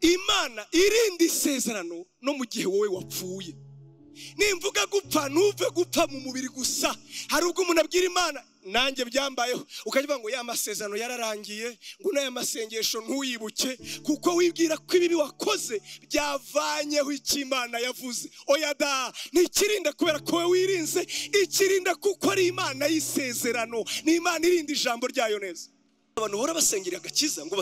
Imana irinda isezerano no mu gihe wowe wapfuye. Nimvuga gupfa ntuve gupfa mu mubiri gusa. Hari ubwo umuntu abwira Imana nanjye byambayeho, ukavuga ngo ya masezerano yararangiye, ngo n'aya masengesho ntuyibuke, kuko wibwira ko ibibi wakoze byavanyeho icyo Imana yavuze. Oya da, ntikirinda kubera ko wowe wirinze, ikirinda kuko ari Imana y'isezerano, ni Imana irinda ijambo ryayo neza. Abantu bahora basengera agakiza ngo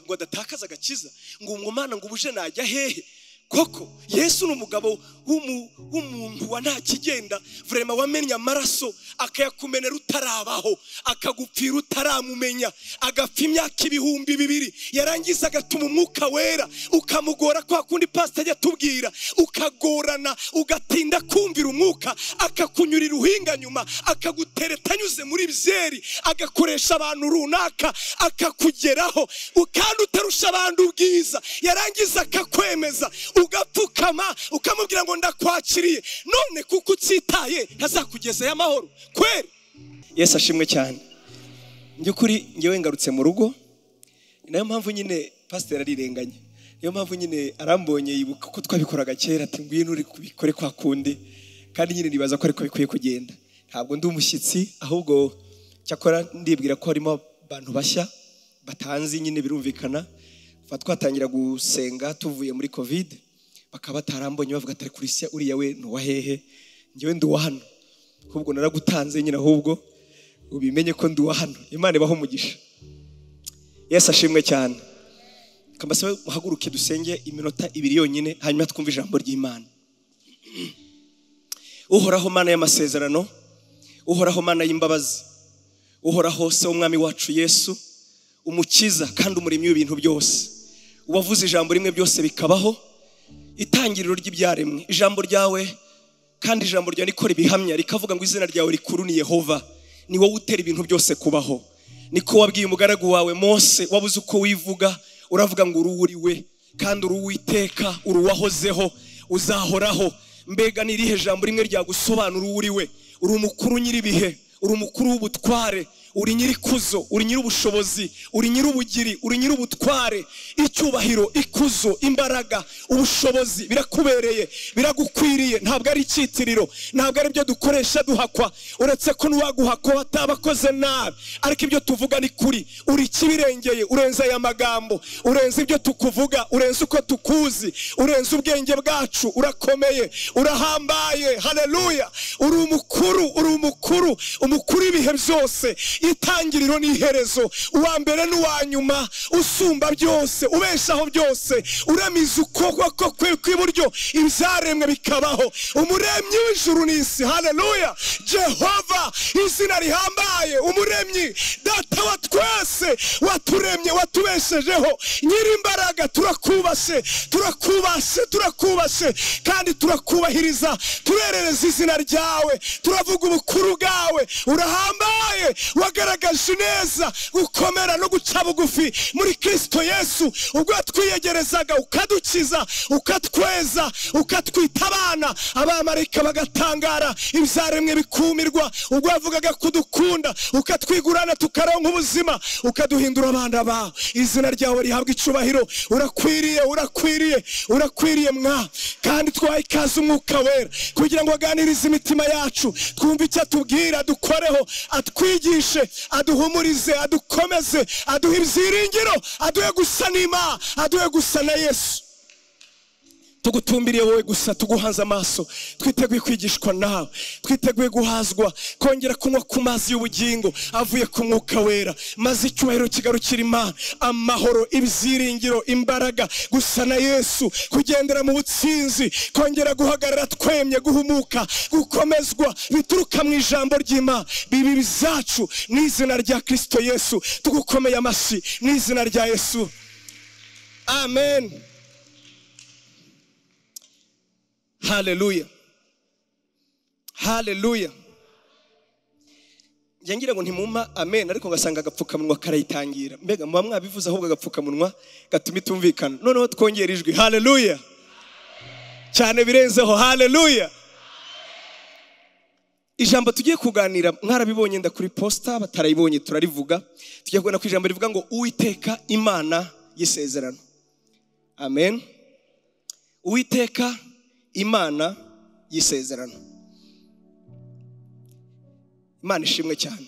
badatakaza agakiza, ngo umwana ngo ubuje najya hehe? Koko Yesu ni umugabo w'umuntu wa nta kigenda, vrema wamennye amaraso akayakumenera utarabaho, akagupfira utaramumenya, agapfa imyaka 2000, yarangiza agatuma umwuka wera ukamugora kwa kundi pastor ajya atubwira, ukagorana ugatinda kumvira umwuka, akakunyurira uhinga nyuma, akagutereta anyuze muri byeri, agakoresha abantu runaka akakugeraho, kandi utarusha abandi ubwiza, yarangiza akakwemeza, ugapfukama ukamubwira ngo ndakwakiriye, none kuko utitaye ntazakugezayo amahoro kweri. Yesu ashimwe cyane. Byukuri ngewe ngarutse mu rugo, nayo mpamvu nyine pastor arirenganye, niyo mpamvu nyine arambonye yibuka ko twabikoraga kera, ati ngwino uri kubikore kwa kundi, kandi nyine nibaza ko ariko bikwiye kugenda. Ntabwo ndi umushyitsi, ahubwo cyakora ndibwira ko harimo abantu bashya batanzi nyine, birumvikana kuva twatangira gusenga tuvuye muri Covid bakaba batarambonye bavuga atari Christian uriya we ni uwahehe, ngewe ndi uwa hano, ahubwo naragutanze nyine, ahubwo ubimenye ko ndi uwa hano. Imana ibaho umugisha. Yesu ashimwe cyane. Kambasabe muhaguruke dusenge iminota 2 yonyine, hanyuma twumve ijambo ry'Imana. Uhoraho Mana y'amasezerano, Uhoraho Mana y'imbabazi, Uhoraho se w'umwami wacu Yesu, umukiza kandi umuremyi w'ibintu byose, uwavuze ijambo rimwe byose bikabaho, itangiriro ry'ibyaremwe, ijambo ryawe kandi ijambo ryawe niko ribihamya, rikavuga ngo izina ryawe rikuru ni Yehova, ni wowe utera ibintu byose kubaho. Niko wabwiye umugaragu wawe Mose, wabuze uko wivuga, uravuga ngo uri we, kandi uri Uwiteka, uri uwahozeho, uzahoraho. Mbega ni irihe jambo rimwe ryagusobanura uri we? Uri umukuru nyiribihe, uri umukuru w'ubutware, uri nyirikuzo, uri nyirubushobozi, uri nyirubugiri, uri nyirubutware. Icyubahiro, ikuzo, imbaraga, ubushobozi birakubereye, biragukwiriye. Ntabwo ari icyitiriro, ntabwo ari byo dukoresha duhakwa, uretse ko n'uwaguhakwa atabakoze nabi, ariko ibyo tuvuga ni kuri. Uri ikibirengeye, urenze aya magambo, urenze ibyo tukuvuga, urenze uko tukuzi, urenze ubwenge bwacu, urakomeye, urahambaye. Haleluya. Uri umukuru, uri umukuru, umukuru ibihe byose, itangiriro n'iherezo, uwa mbere n'uwa nyuma, usumba byose, ubeshaho byose, uremiza ukuboko kw'iburyo ibyaremwe bikabaho, umuremyi w'ijuru n'isi. Haleluya. Jehova, izina rihambaye, umuremyi, data wa twese, waturemye, watubeshejeho, nyirimbaraga, turakubashe, turakubashe, turakubashe, kandi turakubahiriza, turerereza izina ryawe, turavuga ubukuru bwawe. Urahambaye, wagaragaje neza gukomera no guca bugufi muri Kristo Yesu, ubwo twiyegerezaga ukadukiza, ukatweza, ukatwita abana, abamarayika bagatangara, ibyaremwe bikumirwa, ubwo wavugaga kudukunda, ukatwigurana tukaronka ubuzima, ukaduhindura abana bawe. Izina ryawe rihabwa icubahiro. Urakwiriye, urakwiriye, urakwiriye mwa. Kandi twaha ikaze umwuka wera kugira ngo aganirize imitima yacu, twumve icyo atubwira, dukoreho, atwigishe, aduhumurize, adukomeze, aduhe ibyiringiro, aduhe gusa n'Imana, aduhe gusa na Yesu. Tugutumbiriye wowe gusa, tuguhanze amaso, twiteguye kwigishwa nawe, twiteguye guhazwa, kongera kunywa ku mazi y'ubugingo avuye ku mwuka wera, maze icyubahiro kigarukira Imana, amahoro, ibyiringiro, imbaraga, gusa na Yesu, kugendera mu butsinzi, kongera guhagarara twemye, guhumuka, gukomezwa, bituruka mu ijambo ry'Imana, bibi bizacu n'izina rya Kristo Yesu. Tugukomeye amashyi n'izina rya Yesu. Amen. Haleluya. Haleluya. Ngira ngo ntimuma amen, ariko ngasanga agapfukamunwa karayitangira. Mbega muba mwabivuze, ahubwo agapfukamunwa gatuma itumvikana. Noneho twongera ijwi. Haleluya. Cyane birenzeho. Haleluya. Ijambo tugiye kuganira mwarabibonye nda kuri posta, batarayibonye turarivuga. Tugiye kubona ko ijambo rivuga ngo Uwiteka Imana y'isezerano. Amen. Uwiteka Imana y'isezerano. Imana ishimwe cyane.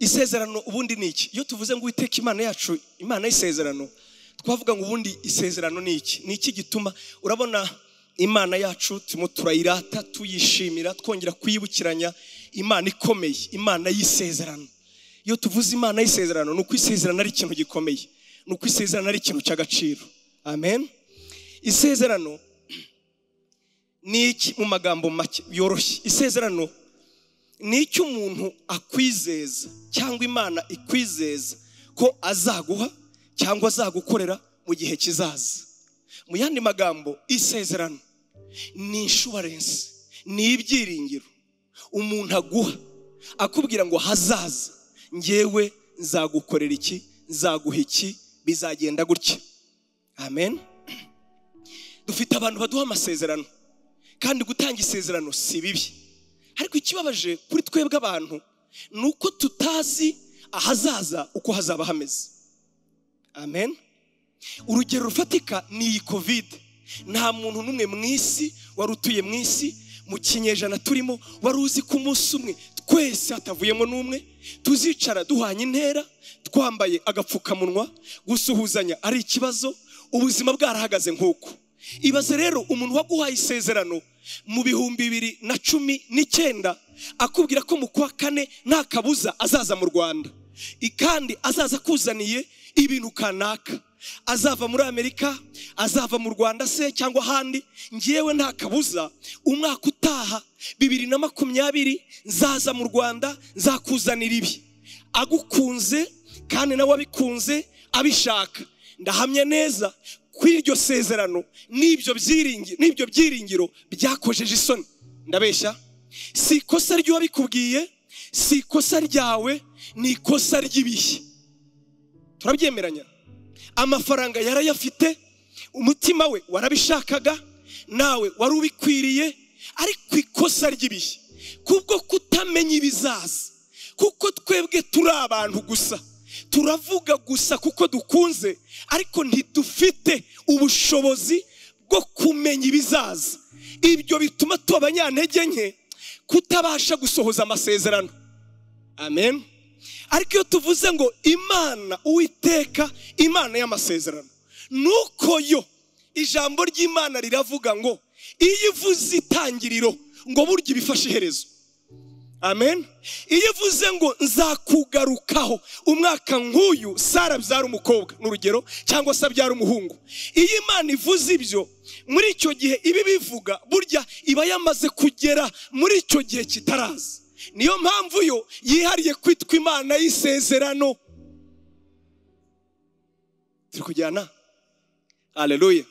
Isezerano ubundi ni iki? Iyo tuvuze ngo Uwiteka Imana yacu, Imana y'isezerano, twavuga ngo ubundi isezerano ni iki? Ni iki gituma urabona Imana yacu turimo turayirata, tuyishimira, twongera kuyibukiranya Imana ikomeye, Imana y'isezerano. Iyo tuvuze Imana y'isezerano, ni uko isezerano ari ikintu gikomeye, ni uko isezerano ari ikintu cy'agaciro. Amen. Isezerano ni iki mu magambo make yoroshye? Isezerano ni icyo umuntu akwizeza cyangwa Imana ikwizeza ko azaguha cyangwa azagukorera mu gihe kizaza. Mu yandi magambo, isezerano ni insurance, ni ibyiringiro umuntu aguha akubwira ngo hazaza ngewe nzagukorera iki, nzaguha iki, bizagenda gutya. Amen. Dufite abantu baduha amasezerano, kandi gutanga isezerano si bibi. Ariko ikibabaje kuri twebwe abantu ni uko tutazi ahazaza uko hazaba hameze. Amen. Urugero rufatika ni iyi Covid. Nta muntu n'umwe mu isi wari utuye mu isi mu kinyejana turimo wari uzi ko umunsi umwe twese hatavuyemo n'umwe tuzicara duhanye intera, twambaye agapfukamunwa, gusuhuzanya ari ikibazo, ubuzima bwarahagaze nk'uko. Ibaze rero umuntu waguhaye isezerano mu 2019 akubwira ko mu kwa kane nta kabuza azaza mu Rwanda, kandi azaza akuzaniye ibintu kanaka, azava muri Amerika, azava mu Rwanda se cyangwa ahandi, ngewe nta kabuza umwaka utaha 2020 nzaza mu Rwanda nzakuzanira ibi. Agukunze kandi nawe abikunze abishaka. Ndahamya neza ko iryo sezerano n'ibyo byiringiro, n'ibyo byiringiro byakojeje isoni. Ndabeshya? Si ikosa ry'uwabikubwiye, si ikosa ryawe, ni ikosa ry'ibihe. Turabyemeranya? Amafaranga yarayafite, umutima we warabishakaga, nawe wari ubikwiriye, ariko ikosa ry'ibihe kubwo kutamenya ibizaza, kuko twebwe turi abantu gusa, turavuga gusa kuko dukunze, ariko ntidufite ubushobozi bwo kumenya ibizaza. Ibyo bituma tuba abanyantege nke, kutabasha gusohoza amasezerano. Amen. Ariko iyo tuvuze ngo Imana Uwiteka, Imana y'amasezerano, nuko yo ijambo ry'Imana riravuga ngo iyo ivuze itangiriro ngo burya ibifashe iherezo. Amen. Iyo ivuze ngo nzakugarukaho umwaka nk'uyu, Sara abyara umukobwa n'urugero, cyangwa se abyara umuhungu. Iyo Imana ivuze ibyo, muri icyo gihe ibi bivuga burya iba yamaze kugera muri icyo gihe kitaraza. Niyo mpamvu yo yihariye kwitwa Imana y'isezerano. Turi kujyana? Haleluya,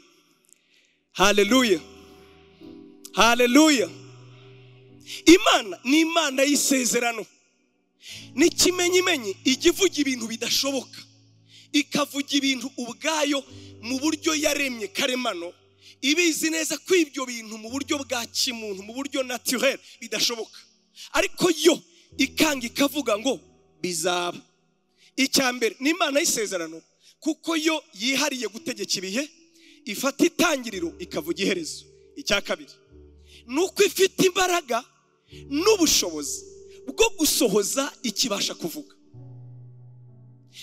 haleluya, haleluya. Imana ni Imana y'isezerano. N'ikimenyimenyi ijya ivuga ibintu bidashoboka, ikavuga ibintu ubwayo mu buryo yaremye karemano, ibizi neza ko ibyo bintu mu buryo bwa kimuntu, mu buryo naturel bidashoboka, ariko yo ikanga ikavuga ngo bizaba. Icya mbere ni Imana y'isezerano kuko yo yihariye gutegeka ibihe, ifata itangiriro ikavuga iherezo. Icya kabiri ni uko ifite imbaraga n'ubushobozi bwo gusohoza ikibasha kuvuga.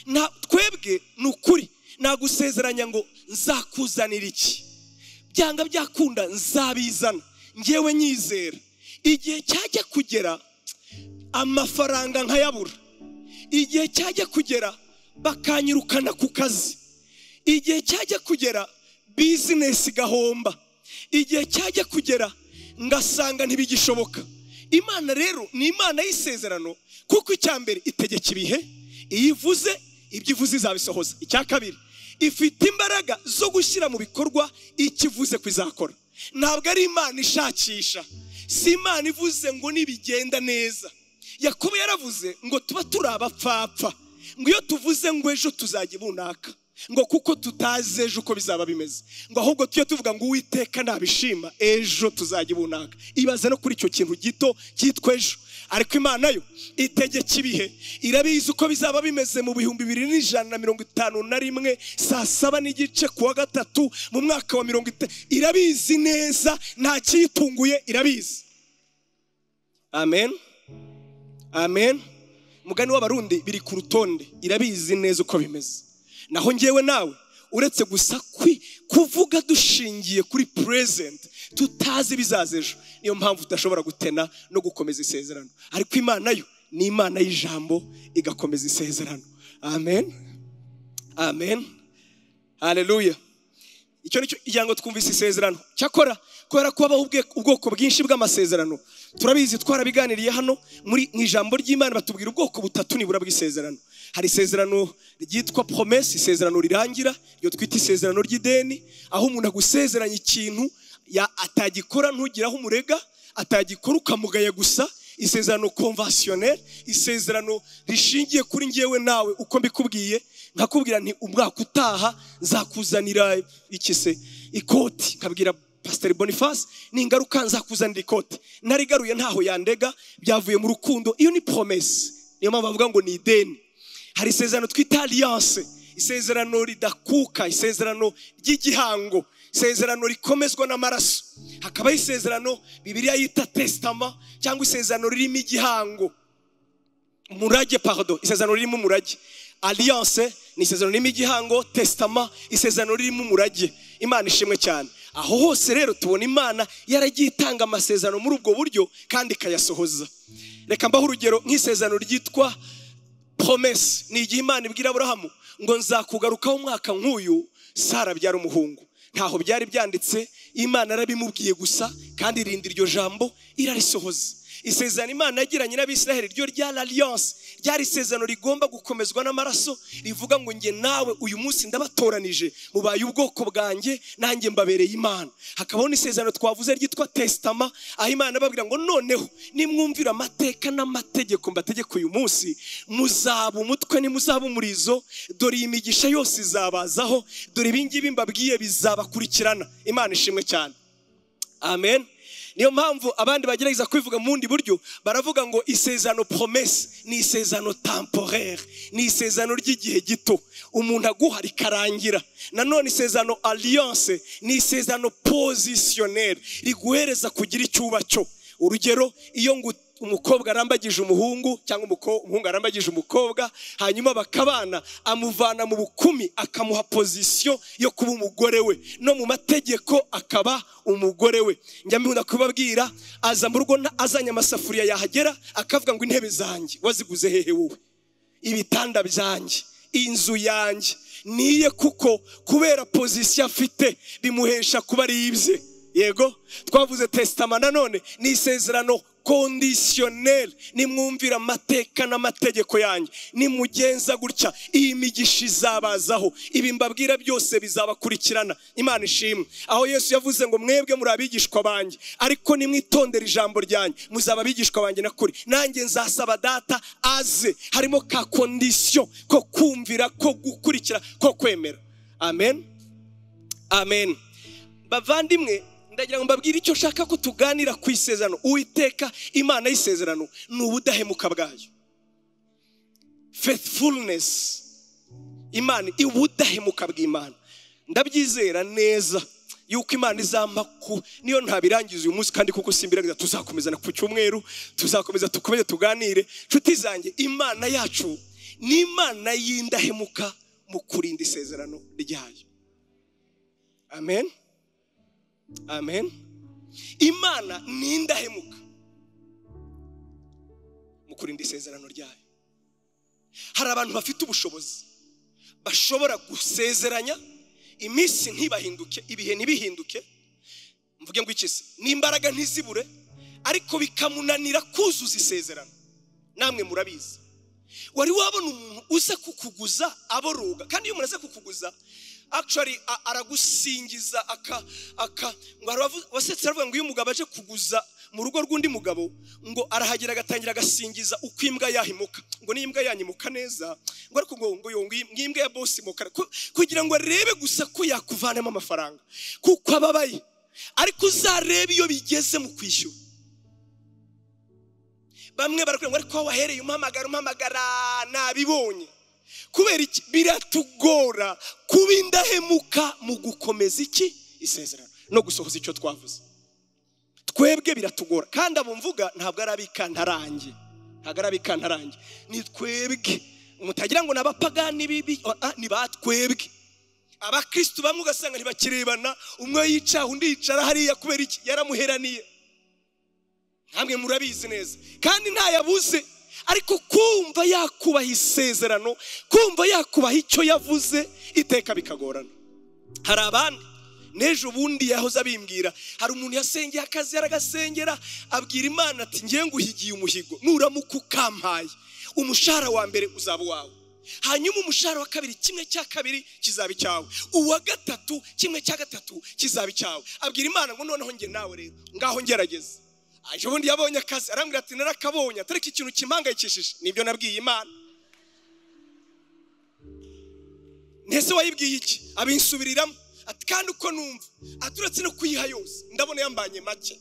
Na twebwe ni ukuri nagusezeranya ngo nzakuzanira iki, byanga byakunda nzabizana, ngewe nyizera. Igihe cyajya kugera amafaranga nkayabura, igihe cyajya kugera bakanyirukana ku kazi, igihe cyajya kugera business igahomba, igihe cyajya kugera ngasanga ntibigishoboka. Imana rero ni Imana y'isezerano kuko icya mbere itegeka ibihe, iyo ivuze ibyo ivuze izabisohoza. Icya kabiri ifite imbaraga zo gushyira mu bikorwa ikivuze ko izakora. Ntabwo ari Imana ishakisha, si Imana ivuze ngo nibigenda neza. Yakobo yaravuze ngo tuba turi abapfapfa, ngo iyo tuvuze ngo ejo tuzajya bunaka, Ngo kuko tutazi ejo uko bizaba bimeze, ngo ahubwo tujye tuvuga ngo Uwiteka nabishima ejo tuzajya ibunaka. Ibaze no kuri icyo kintu gito cyitwa ejo. Ariko Imana yo itegeka ibihe, irabizi uko bizaba bimeze mu 2151 saa 7:15 kuwa gatatu mu mwaka wa 50. Irabizi neza, nta kiyitunguye, irabizi. Amen, amen. Mugani w'Abarundi biri ku rutonde, irabizi neza uko bimeze. Naho ngewe nawe uretse gusa kuvuga dushingiye kuri present, tutazi bizaza ejo, niyo mpamvu tudashobora gutena no gukomeza isezerano. Ariko Imana yo ni Imana y'ijambo, igakomeza isezerano. Amen, amen, haleluya. Icyo nicyo igira twumvise isezerano. Cyakora kubera ko habaho ubwoko bwinshi bw'amasezerano, turabizi, twarabiganiriye hano muri mu ijambo ry'Imana, batubwira ubwoko butatu nibura bw'isezerano. Hari isezerano ryitwa promesse, isezerano rirangira, iyo twita isezerano ry'ideni, aho umuntu agusezeranya ikintu ya atagikora ntugiraho umurega, atagikora ukamugaya gusa. Isezerano conventionnel, isezerano rishingiye kuri ngewe nawe uko mbikubwiye, nkakubwira nti umwaka utaha nzakuzanira iki se, ikoti, nkabwira Pastor Boniface ningaruka nzakuzanira ikoti, narigaruye ntaho yandega, byavuye mu rukundo. Iyo ni promesse, niyo mpamvu bavuga ngo ni ideni. Hari isezerano twita alliance, isezerano ridakuka, isezerano ry'igihango, isezerano rikomezwa n'amaraso. Hakaba isezerano Bibiliya yita testament, cyangwa isezerano ririmo igihango, umurage, pardon, isezerano ririmo umurage. Alliance ni isezerano ririmo igihango, testament isezerano ririmo umurage. Imana ishimwe cyane. Aho hose rero tubona Imana yaragiye itanga amasezerano muri ubwo buryo kandi ikayasohoza. Reka mbaho urugero nk'isezerano ryitwa promesse. Ni igihe Imana ibwira Aburahamu ngo nzakugarukaho umwaka nk'uyu Sara abyara umuhungu. Ntaho byari byanditse, Imana yarabimubwiye gusa, kandi irinda iryo jambo irarisohoza. Isezerano Imana yagiranye n'Abisiraheli ryo rya alliance, ryari isezerano rigomba gukomezwa n'amaraso, rivuga ngo nge nawe uyu munsi ndabatoranije, mubaye ubwoko bwanjye, nanjye mbabereye Imana. Hakabaho n'isezerano twavuze ryitwa testament, aho Imana babwira ngo noneho nimwumvira amateka n'amategeko mbategeka uyu munsi, muzaba umutwe ntimuzaba umurizo, dore iyi migisha yose izabazaho, dore ibingibi mbabwiye bizabakurikirana. Imana ishimwe cyane. Amen. Niyo mpamvu abandi bagerageza kwivuga mu bundi buryo, baravuga ngo isezerano promesse ni isezerano temporaire, ni isezerano ry'igihe gito, umuntu aguha rikarangira. Nanone isezerano alliance ni isezerano positionnel, riguhereza kugira icyubacyo. Urugero, iyo ngo umukobwa arambagije umuhungu cyangwa umuhungu arambagije umukobwa, hanyuma bakabana, amuvana mu bukumi akamuha position yo kuba umugore we, no mu mategeko akaba umugore we. Njya mbikunda kubabwira, aza mu rugo azanye amasafuriya, yahagera akavuga ngo intebe zanjye waziguze hehe wowe, ibitanda byanjye, inzu yanjye niye, kuko kubera position afite bimuhesha kuba ari ibye. Yego, twavuze testament nanone ni isezerano conditionnel, nimwumvira amateka n'amategeko yanjye, nimugenza gutya iyi migisha izabazaho, ibi mbabwira byose bizabakurikirana. Imana ishimwe. Aho Yesu yavuze ngo mwebwe muri abigishwa banjye, ariko nimwitondera ijambo ryanjye muzaba abigishwa banjye nakuri, nanjye nzasaba data aze. Harimo ka condition ko kumvira, ko gukurikira, ko kwemera. Amen, amen. Bavandimwe, ndagira ngo mbabwire icyo nshaka ko tuganira ku isezerano. Uwiteka Imana y'isezerano ni ubudahemuka bwayo, faithfulness. Imana, ubudahemuka bw'Imana. Ndabyizera neza yuko Imana izampa ku niyo ntabirangiza uyu munsi, kandi kuko simbirangiza tuzakomeza ku cyumweru, tuzakomeza tukomeze tuganire. Nshuti zanjye, Imana yacu ni Imana y'indahemuka mu kurinda isezerano ryayo. Amen, amen. Imana ni indahemuka mu kurinda isezerano ryayo. Hari abantu bafite ubushobozi bashobora gusezeranya iminsi ntibahinduke, ibihe ntibihinduke, mvuge ngo iki se, n'imbaraga ntizibure, ariko bikamunanira kuzuza isezerano. Namwe murabizi, wari wabona umuntu uza kukuguza aboroga, kandi iyo umuntu aza kukuguza actually aragusingiza aka ngo wasetse aravuga ngo iyo umugabo aje kuguza mu rugo rw'undi mugabo, ngo arahagera agatangira agasingiza uko imbwa yahimuka, ngo n'imbwa yanyimuka neza, ngo ariko ngo imbwa ya boss imuka, kugira ngo arebe gusa ko yakuvanamo amafaranga kuko ababaye. Ariko uzarebe iyo bigeze mu kwishyura, bamwe barakubwira ngo ariko wahereye umpamagara nabibonye. Kubera iki? Biratugora kuba indahemuka mu gukomeza iki isezerano no gusohoza icyo twavuze. Twebwe biratugora, kandi abo mvuga ntabwo ari abikantarange, ntabwo ari abikantarange, ni twebwe. Mutagira ngo n'abapagani bibi, ni batwebwe. Abakristo bamwe ugasanga ntibakirebana, umwe yica undi yicara hariya kubera iki? Yaramuheraniye. Namwe murabizi neza, kandi ntayabuze. Ariko kumva yakubaha isezerano, kumva yakubaha icyo yavuze, iteka bikagorana. Hari abandi n'ejo bundi yahoze abimbwira, hari umuntu yasengeye akazi yaragasengera, abwira Imana ati ngiye nguhigiye umuhigo, nuramuka ukampaye umushahara wa mbere uzaba uwawe, hanyuma umushahara wa kabiri kimwe cya kabiri kizaba icyawe, uwa gatatu kimwe cya gatatu kizaba icyawe. Abwira Imana ngo noneho nge nawe rero ngaho ngerageza. Ejo bundi yabonye akazi, arambwira ati narakabonye, atariko ikintu kimpangayikishije nibyo nabwiye Imana. Ntese wayibwiye iki? Abinsubiriramo ati kandi uko numva aturetse no kuyiha yose ndabona yambanye make,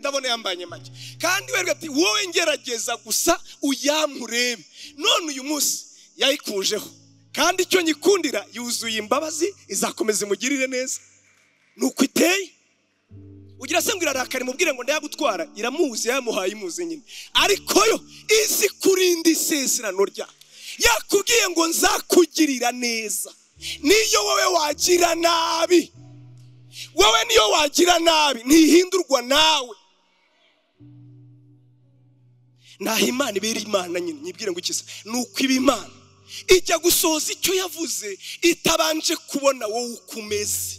ndabona yambanye make. Kandi werwe ati wowe ngerageza gusa uyamurebe. None uyu munsi yayikujeho, kandi icyo nyikundira yuzuye imbabazi, izakomeza imugirire neza. Nuko iteye. Ugira se ngo irarakara imubwire ngo ndayagutwara, iramuzi yamuhaye imuzi nyine, ariko yo izi kurinda isezerano rya yakubwiye ngo nzakugirira neza. Niyo wowe wagira nabi, wowe niyo wagira nabi ntihindurwa nawe. Naho Imana ibera Imana nyine, nyibwire ngo ikiza nuko iba Imana ijya gusohoza icyo yavuze itabanje kubona wowe uko umeze.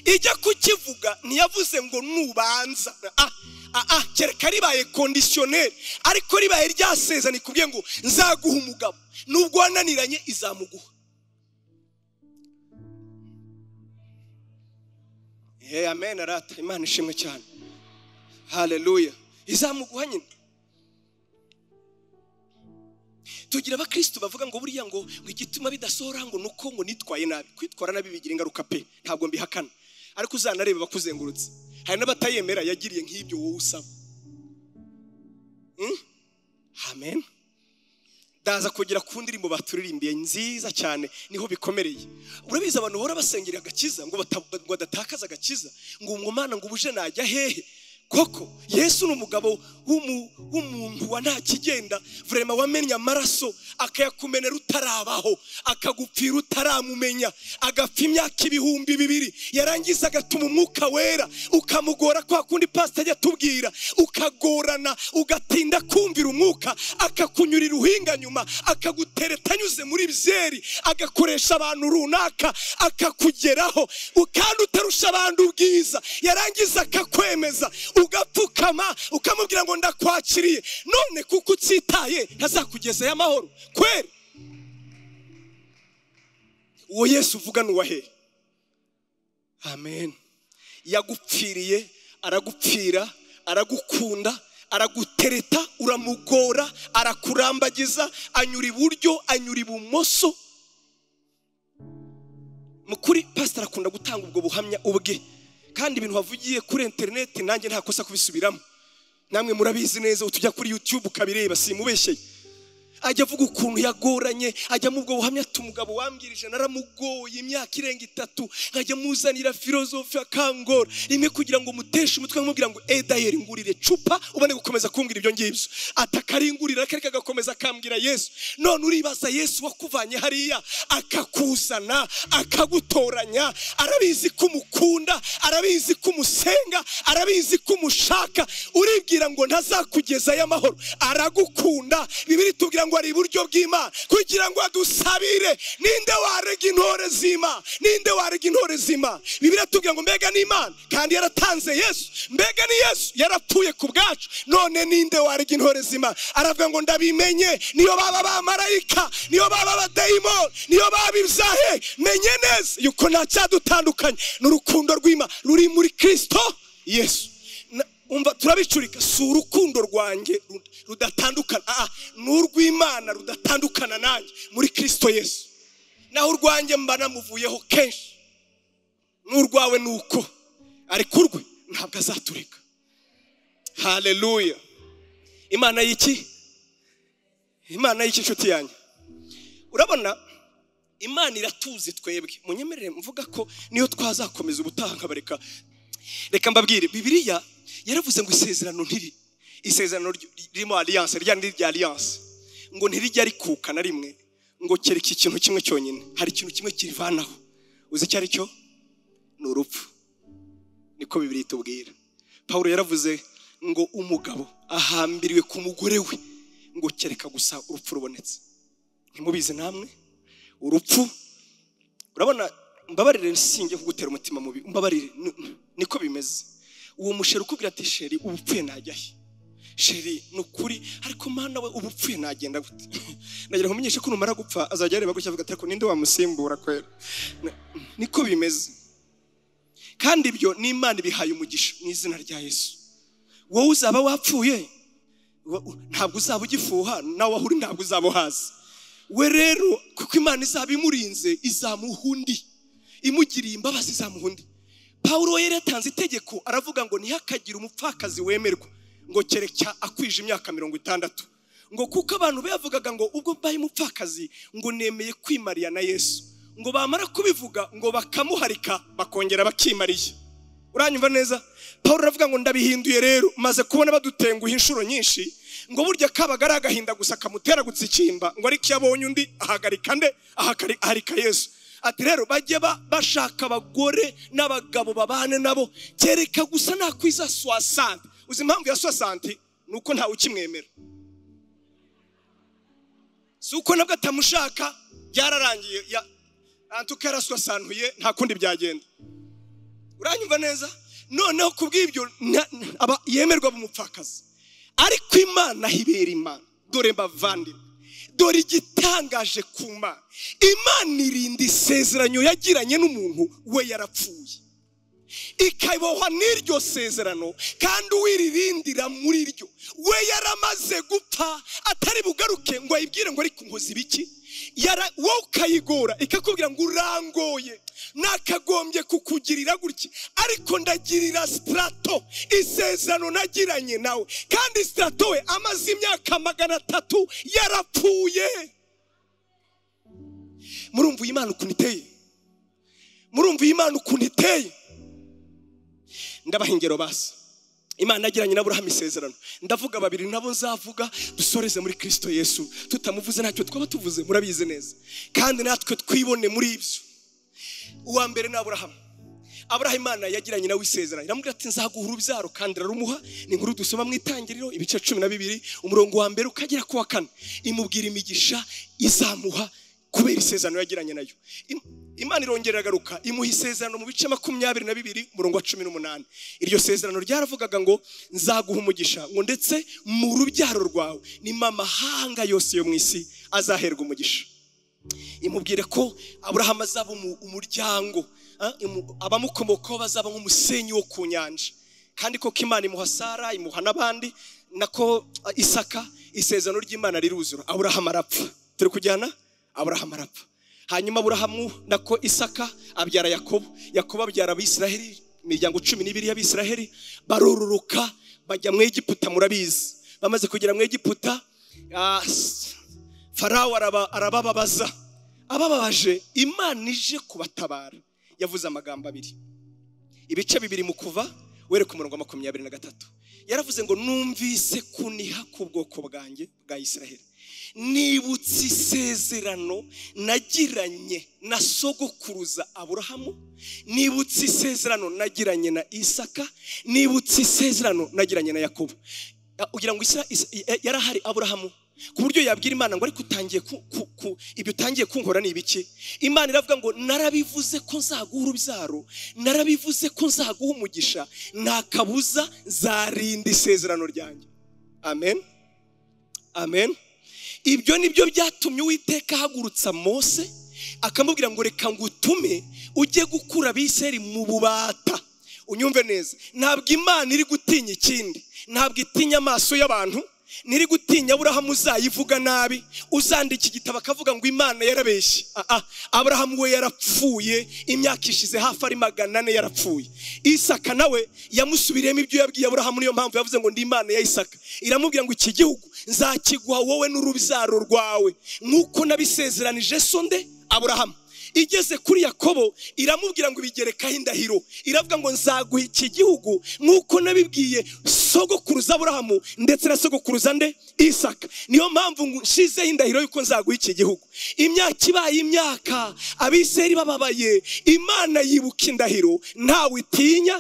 Ijya kukivuga ntiyavuze ngo nubanza, kereka ribaye conditionnel, ariko ribaye ryasezerano ikubwiye ngo nzaguha umugabo, nubwo wananiranye izamuguha. Hey, amen arata. Imana ishimwe cyane, haleluya. Izamuguha nyine. Tugira abakristo bavuga ngo buriya ngo igituma bidasohora ngo nuko ngo nitwaye nabi. Kwitwara nabi bigira ingaruka pe, ntabwo mbihakana, ariko uzanarebe bakuzengurutse. Hari n'abatayemera yagiriye nk'ibyo wowe usaba. Amen. Ndaza kugera ku ndirimbo baturirimbiye nziza cyane, niho bikomereye. Urabizi abantu bahora basengera agakiza ngo badatakaza agakiza, ngo umwana ngo ubuje najya hehe. Koko Yesu ni umugabo w'umuntu wa nta kigenda, vrema wamennye amaraso akayakumenera utarabaho, akagupfira utaramumenya, agapfa imyaka 2000, yarangiza agatuma umwuka wera ukamugora kwa kundi pastor ajya tubwira, ukagorana ugatinda kumvira umwuka, akakunyurira uhinga nyuma, akagutereta anyuze muri byeri, agakoresha abantu runaka akakugeraho, kandi utarusha abantu ubwiza, yarangiza akakwemeza, ugapfukama ukamubwira ngo ndakwakiriye. None kuko utsitaye ntazakugezayo amahoro kweri. Uwo Yesu uvuga nuwahe? Amen. Yagupfiriye, aragupfira, aragukunda, aragutereta, uramugora, arakurambagiza, anyura iburyo, anyura ibumoso. Mukuri pastor akunda gutanga ubwo buhamya ubwe, kandi ibintu wavugiye kuri internet nanjye nta kosa kubisubiramo. Namwe murabizi neza, utujya kuri YouTube ukabireba, simubeshye. Ajya avuga ukuntu yagoranye, ajya mu bwo buhamya tumugabo wambwirije naramugoye imyaka irenga 3, nkajya muzanira philosophe akangora rimwe kugira ngo muteshe umutwe, nkamubwira ngo dayeri ngurire cupa ubone gukomeza kumbwira ibyo ngibyo. Atakaringurira akareka agakomeza akambwira Yesu. None uribaza Yesu wakuvanye hariya akakuzana akagutoranya, arabizi kumukunda, arabizi kumusenga, arabizi kumushaka, uribwira ngo ntazakugezayo amahoro. Aragukunda. Bibiri tubwira ngo ari iburyo bw'Imana kugira ngo adusabire. Ninde warega intore z'Imana? Ninde warega intore z'Imana? Bibiri tubwira ngo mbega ni Imana kandi yaratanze Yesu, mbega ni Yesu yarapfuye ku bwacu, none ninde warega intore z'Imana? Aravuga ngo ndabimenye, niyo baba bamarayika, niyo baba abadayimoni, niyo baba ibyahe, menye neza yuko nta cyadutandukanye n'urukundo rw'Imana ruri muri Kristo Yesu. Umva, turabicurika. Si urukundo rwanjye rudatandukana, ni urw'Imana rudatandukana nanjye muri Kristo Yesu. Naho urwanjye mba namuvuyeho kenshi, n'urwawe ni uko, ariko urwe ntabwo azatureka. Haleluya. Imana y'iki? Imana y'iki nshuti yanjye? Urabona Imana iratuzi twebwe. Munyemerere mvuga ko niyo twazakomeza ubutaha nkabareka. Reka mbabwire, Bibiliya yaravuze ngo isezerano ntiri, isezerano ririmo alliance, rya ndi rya alliance, ngo ntirijya rikuka na rimwe, ngo kereka ikintu kimwe cyonyine. Hari ikintu kimwe kirivanaho, uzi icyo ari cyo? Ni urupfu. Niko Bibiliya itubwira. Paulo yaravuze ngo umugabo ahambiriwe ku mugore we, ngo kereka gusa urupfu rubonetse. Ntimubizi namwe urupfu? Urabona, mbabarire singe kugutera umutima mubi, mbabarire, niko bimeze. Uwo musheri ukubwira ati sheri ubupfuye najya he? Sheri nukuri, ariko mana we ubupfuye nagenda gute? Nagira ngo mumenyeshe ko numara gupfa azajya areba gutya avuga ati ariko ninde wamusimbura kwera? Niko bimeze. Kandi ibyo ni Imana ibihaye umugisha mu izina rya Yesu. Wowe uzaba wapfuye ntabwo uzaba ugifuha, nawe aho uri ntabwo uzaba uhazi. We rero kuko Imana izaba imurinze, izamuha undi, imugiriye imbabazi izamuha undi. Paulo yari yatanze itegeko aravuga ngo ntihakagire umupfakazi wemerwa ngo kereka akwije imyaka 60, ngo kuko abantu bavugaga ngo ubwo mbaye umupfakazi ngo nemeye kwimariya na Yesu, ngo bamara kubivuga ngo bakamuharika bakongera bakimariye. Uranyumva neza? Paulo aravuga ngo ndabihinduye rero, maze kubona badutenguha inshuro nyinshi, ngo burya kabaga ari agahinda gusa kamutera gutsikimba, ngo ariko yabonye undi ahagarika nde? Aharika Yesu. Ati rero bajye bashaka abagore n'abagabo babane nabo, kereka gusa nakwiza 60. Uzi impamvu ya 60? Nuko ntawe ukimwemera. Si uko nabwo atamushaka, byararangiye, antuka yaraswasantuye, nta kundi byagenda. Uranyumva neza? Noneho kubw'ibyo aba yemerwa bumupfakazi. Ariko Imana hibera Imana. Dore mbavandimwe, dore igitangaje ku Mana. Imana irinda isezerano yagiranye n'umuntu we yarapfuye, ikabohwa n'iryo sezerano, kandi uwiririndira muri ryo we yaramaze gupfa atari bugaruke ngo ayibwire ngo ariko nkoze ibiki. Wowe ukayigora ikakubwira ngo urangoye, nakagombye kukugirira gutya, ariko ndagirira strato isezerano nagiranye nawe. Kandi strato we amaze imyaka 300 yarapfuye. Murumva Imana ukuntu iteye? Murumva Imana ukuntu iteye? Ndabaha ingero basi. Imana yagiranye na Aburahamu isezerano. Ndavuga babiri nabo nzavuga dusoreze muri Kristo Yesu. Tutamuvuze ntacyo twaba tuvuze, murabizi neza. Kandi natwe twibone muri ibyo. Uwa mbere ni Aburahamu. Aburahamu Imana yagiranye nawe isezerano. Iramubwira ati nzaguha urubyaro, kandi irarumuha. Ni inkuru dusoma mu Itangiriro ibice 12 umurongo wa mbere ukagera ku wa 4. Imubwira imigisha izamuha kubera isezerano yagiranye nayo. Imana irongera agaruka imuha isezerano mu bice 22 umurongo wa 18. Iryo sezerano ryaravugaga ngo nzaguha umugisha, ngo ndetse mu rubyaro rwawe ni mamahanga yose yo mu isi azaherwa umugisha. Imubwire ko Aburahamu azaba umuryango, abamukomokaho bazaba nk'umusenyi wo ku nyanja. Kandi koko Imana imuha Sara, imuha n'abandi, nako Isaka. Isezerano ry'Imana riruzura. Aburahamu arapfa. Turi kujyana? Aburahamu arapfa. Hanyuma Aburahamu nako Isaka abyara Yakobo, Yakobo abyara Abisiraheli, imiryango 12 y'Abisiraheli. Barororoka bajya mu Egiputa, murabizi. Bamaze kugera mu Egiputa, Farawo arabababaza. Abababaje, Imana ije kubatabara. Yavuze amagambo abiri, ibice 2 mu Kuva wereka umurongo wa 23. Yaravuze ngo numvise kuniha k'ubwoko bwanjye bwa Isiraheli, nibutse isezerano nagiranye na sogokuruza Aburahamu, nibutse isezerano nagiranye na Isaka, nibutse isezerano nagiranye na Yakobo. Ugira ngo yarahari Aburahamu ku buryo yabwira Imana ngo ariko utangiye ibyo utangiye kunkora ni ibiki? Imana iravuga ngo narabivuze ko nzaguha urubyaro, narabivuze ko nzaguha umugisha, nta kabuza nzarinda isezerano ryanjye. Amen, amen. Ibyo nibyo byatumye Uwiteka ahagurutsa Mose akamubwira ngo reka ngutume ujye gukura Abisirayeli mu bubata, Unyumve neza, ntabwo Imana iri gutinya ikindi, ntabwo itinya amaso y'abantu, ntiri gutinya Aburahamu uzayivuga nabi, uzandika igitabo akavuga ngo Imana yarabeshye. Aburahamu we yarapfuye, imyaka ishize hafi ari 400 yarapfuye. Isaka nawe yamusubiriyemo ibyo yabwiye Aburahamu, niyo mpamvu yavuze ngo ndi Imana ya Isaka. Iramubwira ngo iki gihugu nzakiguha wowe n'urubyaro rwawe nk'uko nabisezeranije so nde Aburahamu. Igeze kuri Yakobo iramubwira ngo ibigerekaho indahiro, iravuga ngo nzaguha iki gihugu nk'uko nabibwiye sogokuruza Aburahamu ndetse na sogokuruza nde Isaka. Niyo mpamvu nshizeho indahiro yuko nzaguha iki gihugu. Imyaka ibaye imyaka, Abisirayeli bababaye, Imana yibuka indahiro, ntawe itinya,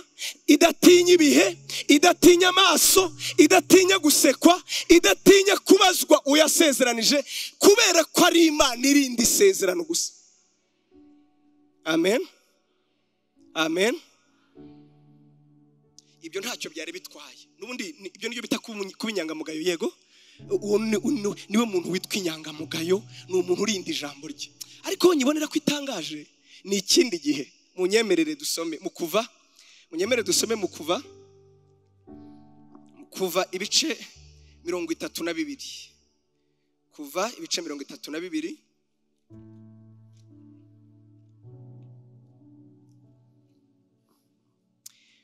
idatinya ibihe, idatinya amaso, idatinya gusekwa, idatinya kubazwa uyasezeranije, kubera ko ari Imana irinda isezerano gusa. Amen. Amen. Ibyo ntacyo byari bitwaye. Nubundi ibyo nibyo bita kuba inyangamugayo. Yego, uwo niwe muntu witwa inyangamugayo, ni umuntu urinda ijambo rye. Ariko nyibonera ko itangaje ni ikindi gihe. Munyemerere dusome mu Kuva, munyemerere dusome mu Kuva, Kuva ibice 32. Kuva ibice 32.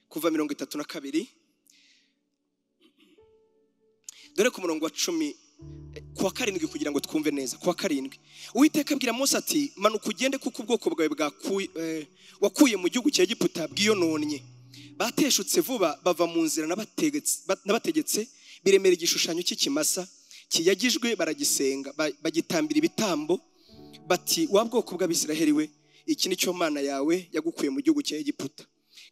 Kuva 32, dore ku murongo wa 10 kuwa 7 kugira ngo twumve neza. Kuwa 7 Uwiteka abwira Mose ati manuka ugende kuko ubwoko bwawe wakuye mu gihugu cya Egiputa bwiyononnye, bateshutse vuba bava mu nzira nabategetse, biremera igishushanyo cy'ikimasa kiyagijwe baragisenga, bagitambira ibitambo, bati wa bwoko bw'Abisiraheli we, iki ni cyo Mana yawe yagukuye mu gihugu cya Egiputa.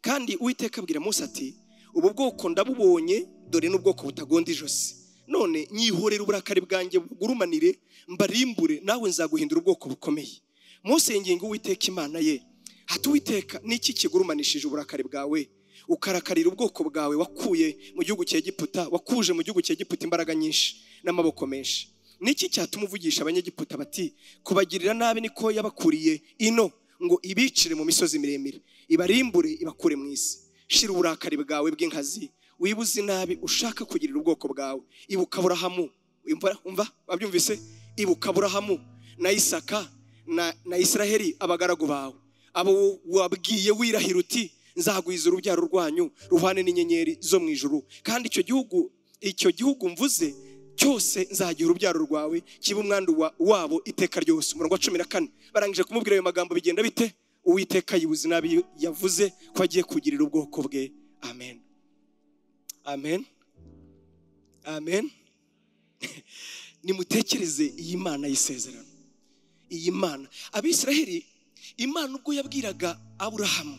Kandi Uwiteka abwira Mose ati ubu bwoko ndabubonye, dore n'ubwoko butagonda ijosi, none nyihorera uburakari bwanjye bugurumanire mbarimbure, nawe nzaguhindura ubwoko bukomeye. Mose yinginga Uwiteka Imana ye ati Uwiteka, niki kigurumanishije uburakari bwawe ukarakarira ubwoko bwawe wakuye mu gihugu cya Egiputa, wakuje mu gihugu cya Egiputa imbaraga nyinshi n'amaboko menshi? Niki cyatuma uvugisha abanyegiputa bati kubagirira nabi niko yabakuriye ino, ngo ibicire mu misozi miremire, ibarimbure ibakure mu isi? Shira uburakari bwawe bw'inkazi, wibuze nabi ushaka kugirira ubwoko bwawe. Ibuka Aburahamu, umva wabyumvise, ibuka Aburahamu na Isaka na Isiraheli abagaragu bawe, abo wabwiye wirahira uti nzagwiza urubyaro rwanyu ruhwane n'inyenyeri zo mu ijuru, kandi icyo gihugu mvuze cyose nzagira urubyaro rwawe kiba umwandu wabo iteka ryose. Umurongo wa 14, barangije kumubwira ayo magambo bigenda bite? Uwiteka yibuze nabi yavuze ko agiye kugirira ubwoko bwe. Amen. Amen. Amen. Nimutekereze iyi Mana y'isezerano, iyi Mana Abisiraheli, Imana ubwo yabwiraga Aburahamu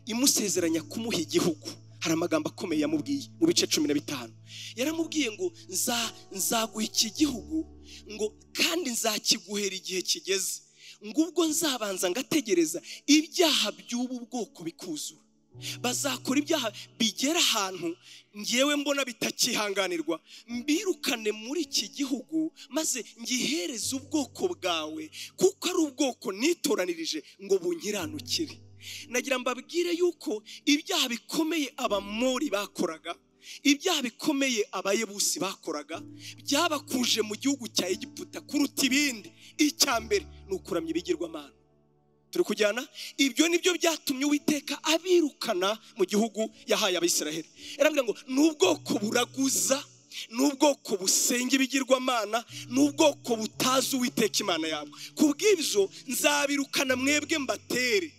imusezeranya kumuha igihugu, hari amagambo akomeye yamubwiye mu bice 15. Yaramubwiye ngo nzaguha iki gihugu, ngo kandi nzakiguhera igihe kigeze, ngo ubwo nzabanza ngategereza ibyaha by'ubu bwoko bikuzura. Bazakora ibyaha bigera ahantu ngewe mbona bitakihanganirwa, mbirukane muri iki gihugu maze ngihereze ubwoko bwawe, kuko ari ubwoko nitoranirije ngo bunkiranukire. Nagira mbabwire yuko ibyaha bikomeye Abamori bakoraga, ibyaha bikomeye Abayebusi bakoraga, byabakuje mu gihugu cya Egiputa kuruta ibindi. Icya mbere ni ukuramya ibigirwamana. Turi kujyana? Ibyo nibyo byatumye Uwiteka abirukana mu gihugu yahaye Abisiraheli. Yarabwira ngo nubwoko buraguza, nubwoko busenga ibigirwamana, nubwoko butazi Uwiteka Imana yabo, kubw'ibyo nzabirukana mwebwe mbatere.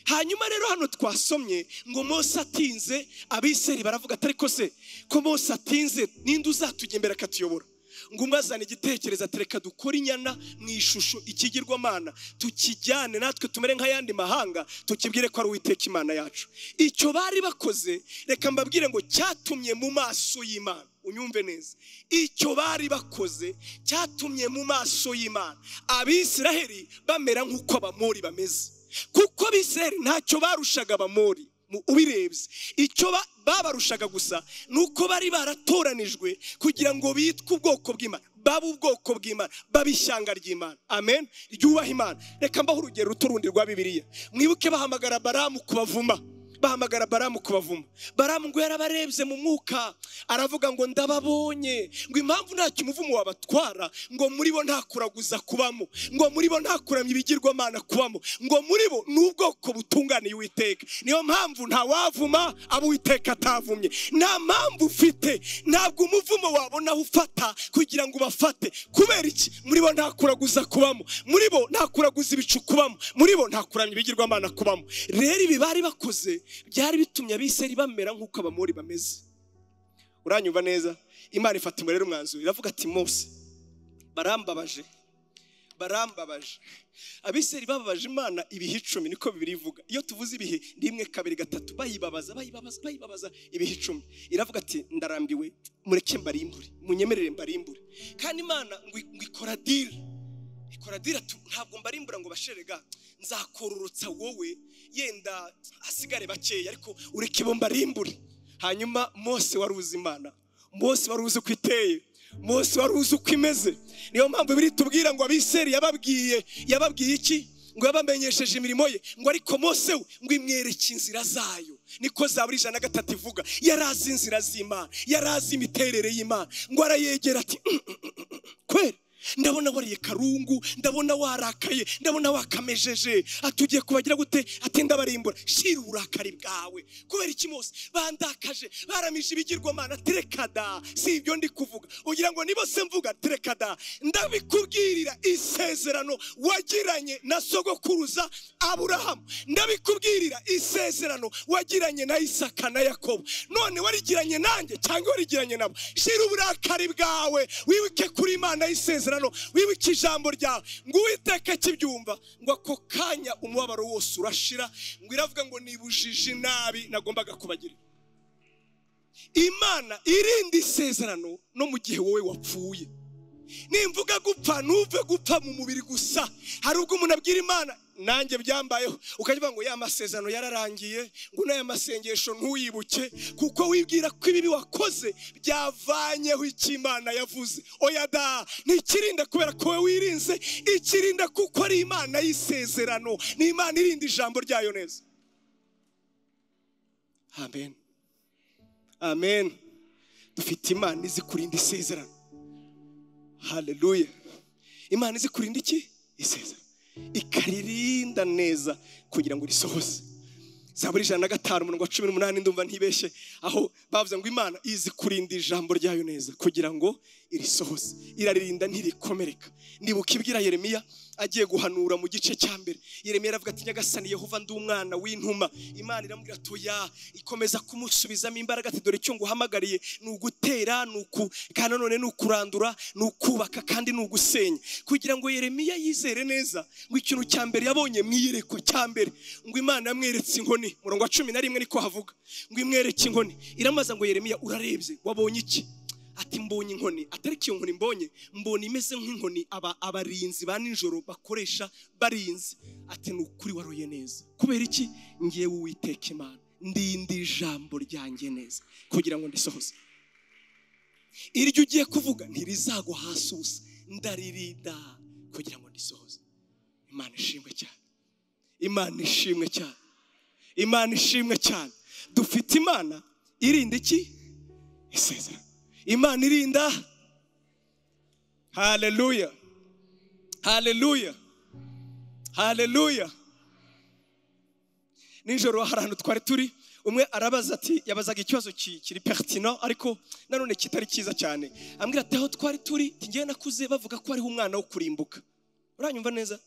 Hanyuma rero hano twasomye ngo Mose atinze, Abisirayeli baravuga atari ko se ko Mose atinze ninde uzatujya imbere akatuyobora? Ngo umwe azana igitekerezo atereka dukora inyana mu ishusho ikigirwamana, tukijyane natwe tumere nk'ayandi mahanga, tukibwire ko ari Uwiteka Imana yacu. Icyo bari bakoze, reka mbabwire ngo cyatumye mu maso y'Imana, unyumve neza, icyo bari bakoze cyatumye mu maso y'Imana Abisiraheli bamera nk'uko Abamori bameze. Kuko Abisiraheli ntacyo barushaga Abamori ubirebye, icyo babarushaga gusa nuko bari baratoranijwe kugira ngo bitwe ubwoko bw'Imana, babe ubwoko bw'Imana, babe ishyanga ry'Imana. Amen. Ryubaha Imana. Reka mbaho urugero ruto rundi rwa Bibiliya. Mwibuke bahamagara Balamu kubavuma, Bahamagara Baramu kubavuma. Baramu ngo yarabarebye mu mwuka, aravuga ngo ndababonye, ngo impamvu ntacyo umuvumo wabatwara, ngo muri bo nta kuraguza kubamo, ngo muri bo nta kuramya ibigirwamana kubamo, ngo muri bo n'ubwoko butunganiye Uwiteka. Niyo mpamvu nta wavuma abo Uwiteka atavumye. Nta mpamvu ufite, ntabwo umuvumo wabona aho ufata kugira ngo ubafate. Kubera iki? Muri bo nta kuraguza kubamo, muri bo nta kuraguza ibicu kubamo, muri bo nta kuramya ibigirwamana kubamo. Rero ibi bari bakoze byari bitumye Abisirayeli bamera nk'uko Abamori bameze. Uranyumva neza? Imana ifata rero umwanzuro, iravuga ati Mose, barambabaje, barambabaje. Abisirayeli bababaje Imana ibihe 10, niko Bibiliya ivuga. Iyo tuvuze ibihe 1 2 3, bayibabaza bayibabaza bayibabaza ibihe 10. Iravuga ati ndarambiwe, mureke mbarimbure, munyemerere mbarimbure. Kandi Imana ngo ikora deal, ikora deal, ntabwo mbarimbura ngo basherega, nzakororotsa wowe, yenda hasigare bakeya, ariko ureke bo mbarimbure. Hanyuma Mose wari uzi Imana, Mose wari uzi uko iteye, Mose wari uzi uko imeze. Niyo mpamvu Bibiliya itubwira ngo Abisirayeli yababwiye iki? Ngo yabamenyesheje imirimo ye, ngo ariko Mose we ngo imwereke inzira zayo. Niko Zaburi 103 ivuga. Yarazi inzira z'Imana, yarazi imiterere y'Imana, ngo arayegera ati kweri ndabona wariye karungu, ndabona warakaye, ndabona wakamejeje, atugiye kubagira gute? Ati ndabarimbura. Shira uburakari bwawe. Kubera iki Mose? Bandakaje, baramije ibigirwamana. Tereka da, si ibyo ndi kuvuga. Ugira ngo nibo se mvuga? Tereka da, ndabikubwirira isezerano wagiranye na sogokuruza Aburahamu, ndabikubwirira isezerano wagiranye na Isaka na Yakobo. None warigiranye nanjye cyangwa warigiranye nabo? Shira uburakari bwawe, wibuke kuri Imana y'isezerano, wibuke ijambo ryawe. Ngo Uwiteka kibyumva, ngo ako kanya umubabaro wose urashira. Ngo iravuga ngo nibujije nabi nagombaga kubagira. Imana irinda isezerano no mu gihe wowe wapfuye. Nimvuga gupfa, ntuve gupfa mu mubiri gusa. Hari ubwo umuntu abwira Imana, nanjye byambayeho, ukavuga ngo ya masezerano yararangiye, ngo n'aya masengesho ntuyibuke, kuko wibwira ko ibibi wakoze byavanyeho icyo Imana yavuze. Oya da, ntikirinda kubera ko wowe wirinze, ikirinda kuko ari Imana y'isezerano, ni Imana irinda ijambo ryayo neza. Amen, amen. Dufite Imana izi kurinda isezerano. Haleluya. Imana izi kurinda iki? Isezerano. Ikaririnda neza kugira ngo risohoze. Zaburi 105 umurongo wa 18, ndumva ntibeshye, aho bavuze ngo Imana izi kurinda ijambo ryayo neza kugira ngo irisohoze. Iraririnda ntirikomereka. Ndibuka ibwira Yeremiya agiye guhanura mu gice cya mbere. Yeremiya aravuga ati Nyagasani Yehova, ndi umwana w'intuma. Imana iramubwira ati oya, ikomeza kumusubizamo imbaraga ati dore icyo nguhamagariye ni ugutera, ni uku kandi none ni ukurandura, ni ukubaka kandi ni ugusenya. Kugira ngo Yeremiya yizere neza ngo ikintu cya mbere yabonye mu iyerekwa cya mbere, ngo Imana yamweretse inkoni. Murongo wa 11 niko havuga ngo imwereke inkoni. Iramaza ngo Yeremiya urarebye wabonye iki? Ati mbonye inkoni. Atari iyo nkoni mbonye, mbonye imeze nk'inkoni abarinzi ba nijoro bakoresha barinzi. Ati ni ukuri waroye neza. Kubera iki? Ngiye Uwiteka Imana ndinda ijambo ryanjye neza kugira ngo ndisohoze. Iryo ugiye kuvuga ntirizagwa hasi ubusa, ndaririnda kugira ngo ndisohoze. Imana ishimwe cyane, Imana ishimwe cyane, Imana ishimwe cyane. Dufite Imana irinda iki? Isezerano. Imana irinda. Haleluya, haleluya, haleluya. Nijoro hari ahantu twari turi, umwe arabaza ati, yabazaga ikibazo kiri pertinent ariko nanone kitari cyiza cyane. Ambwira ati aho twari turi ngiye nakuze bavuga ko hariho umwana wo kurimbuka. Uranyumva neza?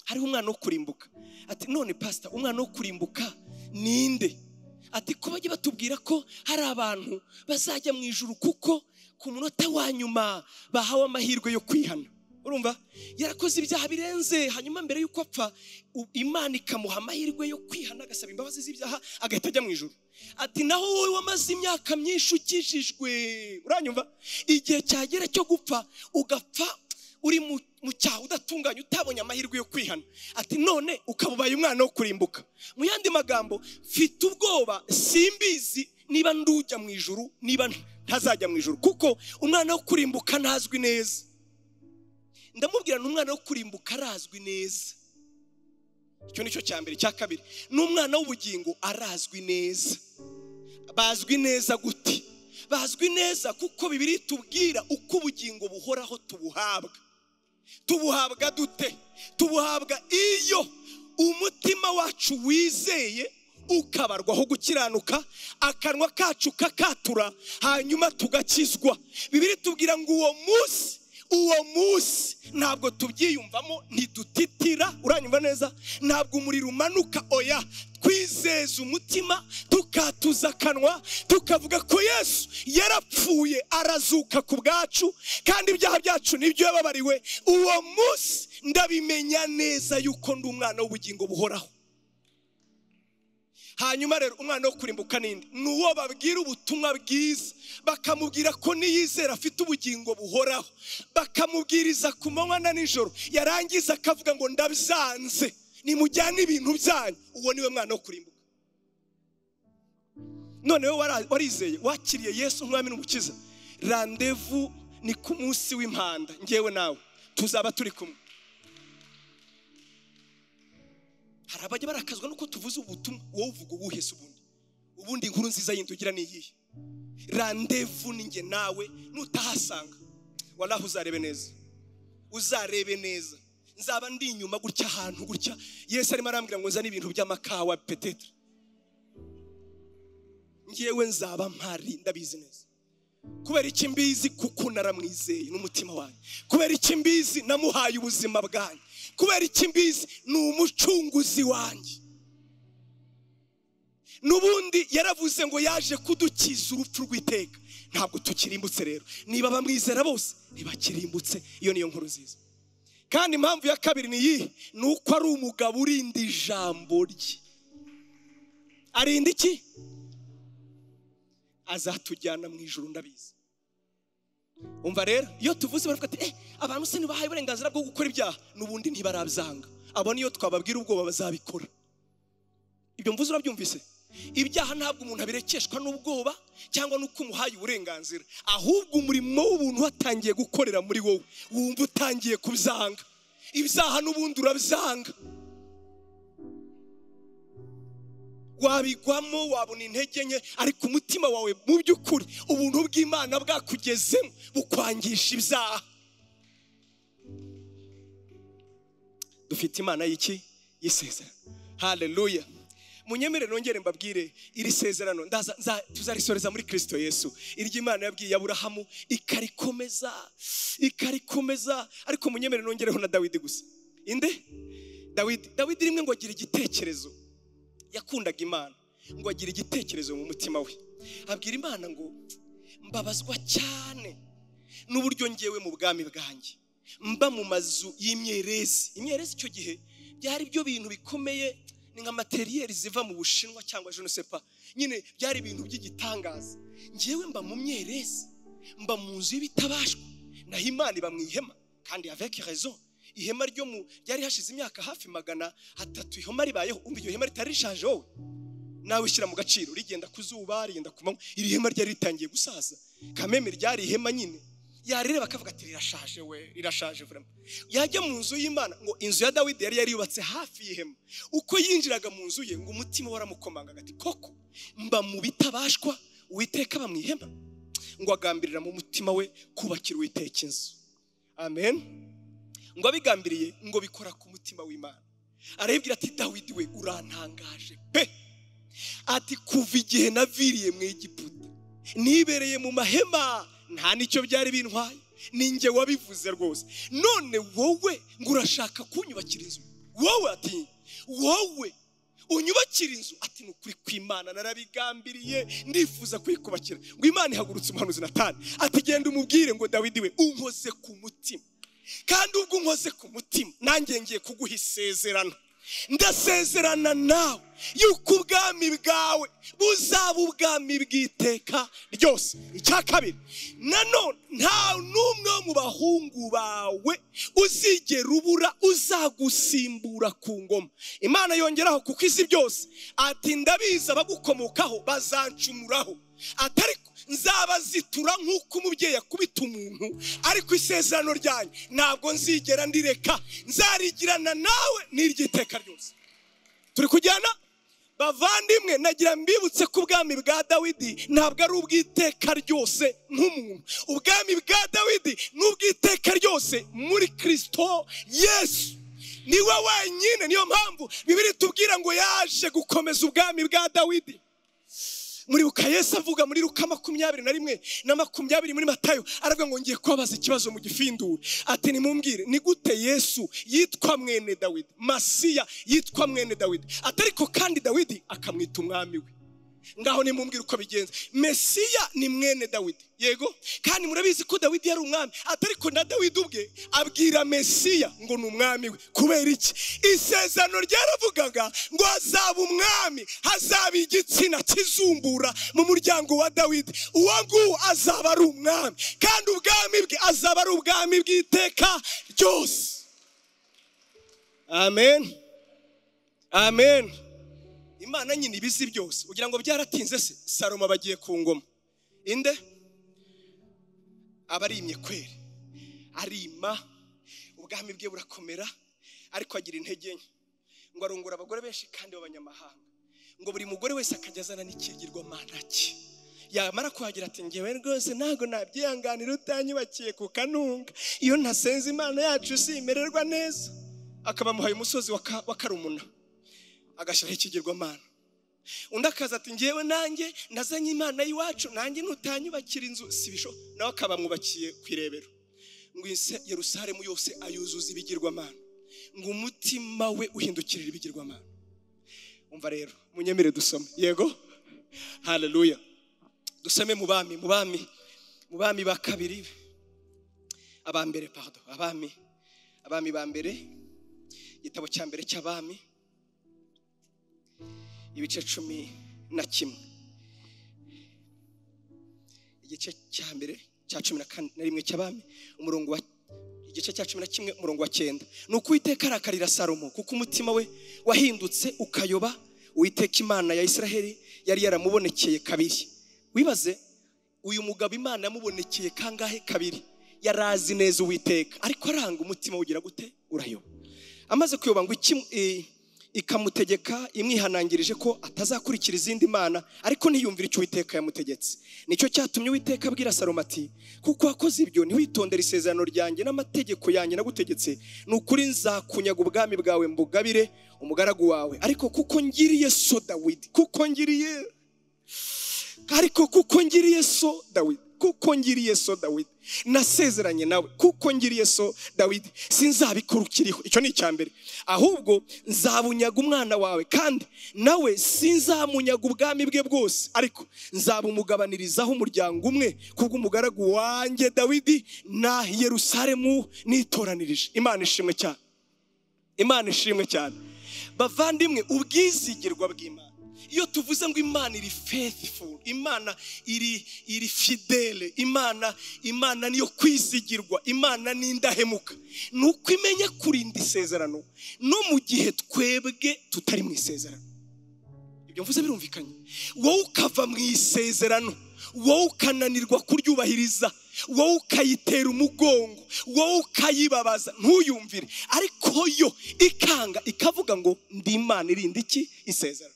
Hariho umwana wo kurimbuka. Ati none pastor, umwana wo kurimbuka ninde? Ati ko bajye batubwira ko hari abantu bazajya mu ijuru kuko ku munota wa nyuma bahawe amahirwe yo kwihana. Urumva? Yarakoze ibyaha birenze, hanyuma mbere yuko apfa Imana ikamuha amahirwe yo kwihana, agasaba imbabazi z'ibyaha, agahita ajya mu ijuru. Ati naho wowe wamaze imyaka myinshi ukijijwe, uranyumva? Igihe cyagera cyo gupfa ugapfa uri mu cyaha, udatunganye, utabonye amahirwe yo kwihana. Ati none ukabubaye umwana wo kurimbuka. Mu yandi magambo, mfite ubwoba, simbizi niba ndujya mu ijuru, niba ntazajya mu ijuru, kuko umwana wo kurimbuka ntazwi neza. Ndamubwira n'umwana wo kurimbuka arazwi neza. Icyo nicyo cya mbere. Cya kabiri, n'umwana w'ubugingo arazwi neza. Bazwi neza gute? Bazwi neza kuko Bibiliya itubwira uko ubugingo buhoraho tubuhabwa. Tubuhabwa dute? Tubuhabwa iyo umutima wacu wizeye ukabarwaho gukiranuka, akanwa kacu kakatura, hanyuma tugakizwa. Bibiliya itubwira ngo uwo munsi ntabwo tubyiyumvamo, ntidutitira, uranyumva neza, ntabwo umuriro umanuka, oya, twizeza umutima tukatuza akanwa tukavuga ko Yesu yarapfuye arazuka ku bwacu, kandi ibyaha byacu nibyo yababariwe. Uwo munsi ndabimenya neza yuko ndi umwana w'ubugingo buhoraho. Hanyuma rero umwana wo kurimbuka ninde? Ni uwo babwira ubutumwa bwiza, bakamubwira ko niyizera afite ubugingo buhoraho, bakamubwiriza ku manywa na nijoro, yarangiza akavuga ngo ndabyanze, nimujyane ibintu byanyu. Uwo niwe mwana wo kurimbuka. None wowe warizeye, wakiriye Yesu nk'umwami n'umukiza, randevu ni ku munsi w'impanda, ngewe nawe tuzaba turi kumwe. Hari abajya barakazwa nuko tuvuze ubutumwa, wowe uvuga ubuhe se ubundi? Ubundi inkuru nziza yindi ugira ni iyihe? Randevu ni nge nawe, nutahasanga wallahi uzarebe neza, uzarebe neza. Nzaba ndi inyuma gutya ahantu gutya, Yesu arimo arambwira ngo nzane ibintu by'amakawa peut-être, ngewe nzaba mpari, ndabizi neza. Kubera iki mbizi? Kuko naramwizeye n'umutima wanjye. Kubera iki mbizi? Namuhaye ubuzima bwanjye. Kubera iki mbizi? Ni umucunguzi wanjye. N'ubundi yaravuze ngo yaje kudukiza urupfu rw'iteka. Ntabwo tukirimbutse rero. Niba bamwizera bose ntibakirimbutse. Iyo niyo nkuru nziza. Kandi impamvu ya kabiri ni iyi, ni uko ari umugabo urinda ijambo rye. Arinda iki? Azatujyana mu ijuru, ndabizi. Umva rero, iyo tuvuze baravuga ati abantu se ntibahaye uburenganzira bwo gukora ibyaha, n'ubundi ntibarabyanga. Abo niyo twababwira ubwoba bazabikora. Ibyo mvuze urabyumvise? Ibyaha ntabwo umuntu abirekeshwa n'ubwoba cyangwa n'uko umuhaye uburenganzira, ahubwo umurimo w'ubuntu watangiye gukorera muri wowe, wumva utangiye kubyanga. Ibyaha n'ubundi urabyanga, wabigwamo, wabona intege nke, ariko umutima wawe mu by'ukuri ubuntu bw'Imana bwakugezemo bukwangisha ibyaha. Dufite Imana y'iki? Y'isezerano. Haleluya. Munyemere nongere mbabwire iri sezerano tuzarisoreza muri Kristo Yesu. Iryo Imana yabwiye Aburahamu ikarikomeza, ikarikomeza. Ariko munyemere nongereho na Dawidi gusa. Inde? Dawidi. Dawidi rimwe ngo agira igitekerezo. Yakundaga Imana, ngo agira igitekerezo mu mutima we. Abwira Imana ngo mbabazwa cyane n'uburyo ngewe mu bwami bwanjye mba mu mazu y'imyerezi. Imyerezi icyo gihe byari byo bintu bikomeye, ni nka materiyeri ziva mu Bushinwa cyangwa je ne sais pas. Nyine byari ibintu by'igitangaza. Ngewe mba mu myerezi, mba mu nzu y'ibitabashwa, naho Imana iba mu ihema, kandi avec raison. Ihema ryo mu ryari hashize imyaka hafi 300 ihema ribayeho. Umva iryo hema ritari rishaje, wowe nawe shyira mu gaciro, rigenda ku zuba, rigenda ku manywa. Iri hema ryari ritangiye gusaza, kameme ryari ihema nyine. Yarireba akavuga ati rirashaje we, rirashaje vraiment. Yajya mu nzu y'Imana, ngo inzu ya Dawidi yari yubatse hafi y'ihema. Uko yinjiraga mu nzu ye ngo umutima waramukomangaga ati koko mba mu bitabashwa, Uwiteka aba mu ihema. Ngo agambirira mu mutima we kubakira Uwiteka inzu. Amen. Ngo abigambiriye ngo bikora ku mutima w'Imana. Arabibwira ati Dawidi we urantangaje pe. Ati kuva igihe naviriye mu Egiputa nibereye mu mahema, nta nicyo byari bintwaye, ninjye wabivuze rwose. None wowe ngo urashaka kunyubakira inzu? Wowe ati wowe unyubakira inzu? Ati nukuri kw'Imana narabigambiriye, ndifuza kuyikubakira. Ngo Imana ihagurutse umuhanuzi Natani ati genda umubwire ngo Dawidi we unkoze ku mutima, kandi ubwo unkoze ku mutima nanjye ngiye kuguha isezerano. Ndasezerana nawe yuko ubwami bwawe buzaba ubwami bw'iteka ryose. Icya kabiri, nanone nta n'umwe wo mu bahungu bawe uzigera ubura uzagusimbura ku ngoma. Imana yongeraho kuko izi byose, ati ndabizi abagukomokaho bazancumuraho, atariko nzabazitura nk'uko umubyeyi akubita umuntu, ariko isezerano ryanjye ntabwo nzigera ndireka, nzarigirana nawe n'iry'iteka ryose. Turi kujyana bavandimwe, nagira mbibutse ko ubwami bwa Dawidi ntabwo ari ubwiteka ryose nk'umuntu. Ubwami bwa Dawidi ni ubwiteka ryose muri Kristo Yesu, niwe wenyine. Niyo mpamvu Bibiliya itubwira ngo yaje gukomeza ubwami bwa Dawidi. Muri Luka Yesu avuga muri Luka 21 na 20 muri Matayo, aravuga ngo ngiye kubabaza ikibazo mu gifindura, ati nimumbwire ni gute Yesu yitwa mwene Dawidi, Masiya yitwa mwene Dawidi, atariko kandi Dawidi akamwita umwami we. Ngaho nimumbwire uko bigenza. Mesiya ni mwene Dawidi, yego, kandi murabizi ko Dawidi yari umwami, atariko na Dawidi ubwe abwira Mesiya ngo ni umwami we. Kubera iki? Isezerano ryaravugaga ngo hazaba umwami, hazaba igitsina kizumbura mu muryango wa Dawidi, uwo nguwo azaba ari umwami, kandi ubwami bwe azaba ari ubwami bw'iteka ryose. Amen, amen. Imana nyine ibizi byose. Ugira ngo byaratinze se? Salomo bagiye ku ngoma, inde abarimye kweri, arima, ubwami bwe burakomera, ariko agira intege nke. Ngo arongora abagore benshi kandi b'abanyamahanga, ngo buri mugore wese akajya azana n'ikigirwamana cye. Yamara kuhagira ati ngewe rwose ntabwo nabyihanganira utanyubakiye ku kanunga, iyo ntasenze Imana yacu simererwa neza. Akabamuhaye umusozi wa Karumuna, agashyiraho ikigirwamana. Undi akaza ati ngewe nanjye nazanye Imana y'iwacu, nanjye ntutanyubakira inzu sibisho, nawe akabamwubakiye ku irebero. Ngo Yerusalemu yose ayuzuza ibigirwamana, ngo umutima we uhindukirira ibigirwamana. Umva rero munyemere dusome, yego, haleluya. Dusome mu bami, mu bami, mu bami ba kabiri, abambere, pardon, abami, abami ba mbere, igitabo cya mbere cy'abami, ibice 11, igice cya mbere cya 11 cy'abami, umurongo wa igice cya 11 umurongo wa 9. Nuko Uwiteka arakarira Salomo kuko umutima we wahindutse ukayoba. Uwiteka Imana ya Isiraheli yari yaramubonekeye kabiri. Wibaze uyu mugabo Imana yamubonekeye kangahe? Kabiri. Yarazi neza Uwiteka, ariko aranga umutima ugira gute? Urayoba. Amaze kuyoba ngo ikamutegeka imwihanangirije ko atazakurikira izindi mana, ariko ntiyumvira icyo Uwiteka yamutegetse. Nicyo cyatumye Uwiteka abwira Salomo ati kuko wakoze ibyo ntiwitondere isezerano ryanjye n'amategeko yanjye nagutegetse, ni ukuri nzakunyaga ubwami bwawe mbugabire umugaragu wawe. Ariko kuko ngiriye so Dawidi, kuko ngiriye, ariko kuko ngiriye so Dawidi, kuko ngiriye so Dawidi, nasezeranye nawe, kuko ngiriye so Dawidi, sinzabikora ukiriho. Icyo ni icya mbere. Ahubwo nzabunyaga umwana wawe, kandi nawe sinzamunyaga ubwami bwe bwose, ariko nzabumugabanirizaho umuryango umwe kubw'umugaragu wanjye Dawidi na Yerusalemu nitoranirije. Imana ishimwe cyane, Imana ishimwe cyane. Bavandimwe, ubwizigirwa bw'Imana. Iyo tuvuze ngo Imana iri faithful, Imana iri fidele, Imana niyo kwizigirwa, Imana ni indahemuka, nuko imenya kurinda isezerano no mu gihe twebwe tutari mu isezerano. Ibyo mvuze birumvikanye? Wowe ukava mu isezerano, wowe ukananirwa kuryubahiriza, wowe ukayitera umugongo, wowe ukayibabaza ntuyumvire, ariko yo ikanga ikavuga ngo ndi Imana irinda iki? Isezerano.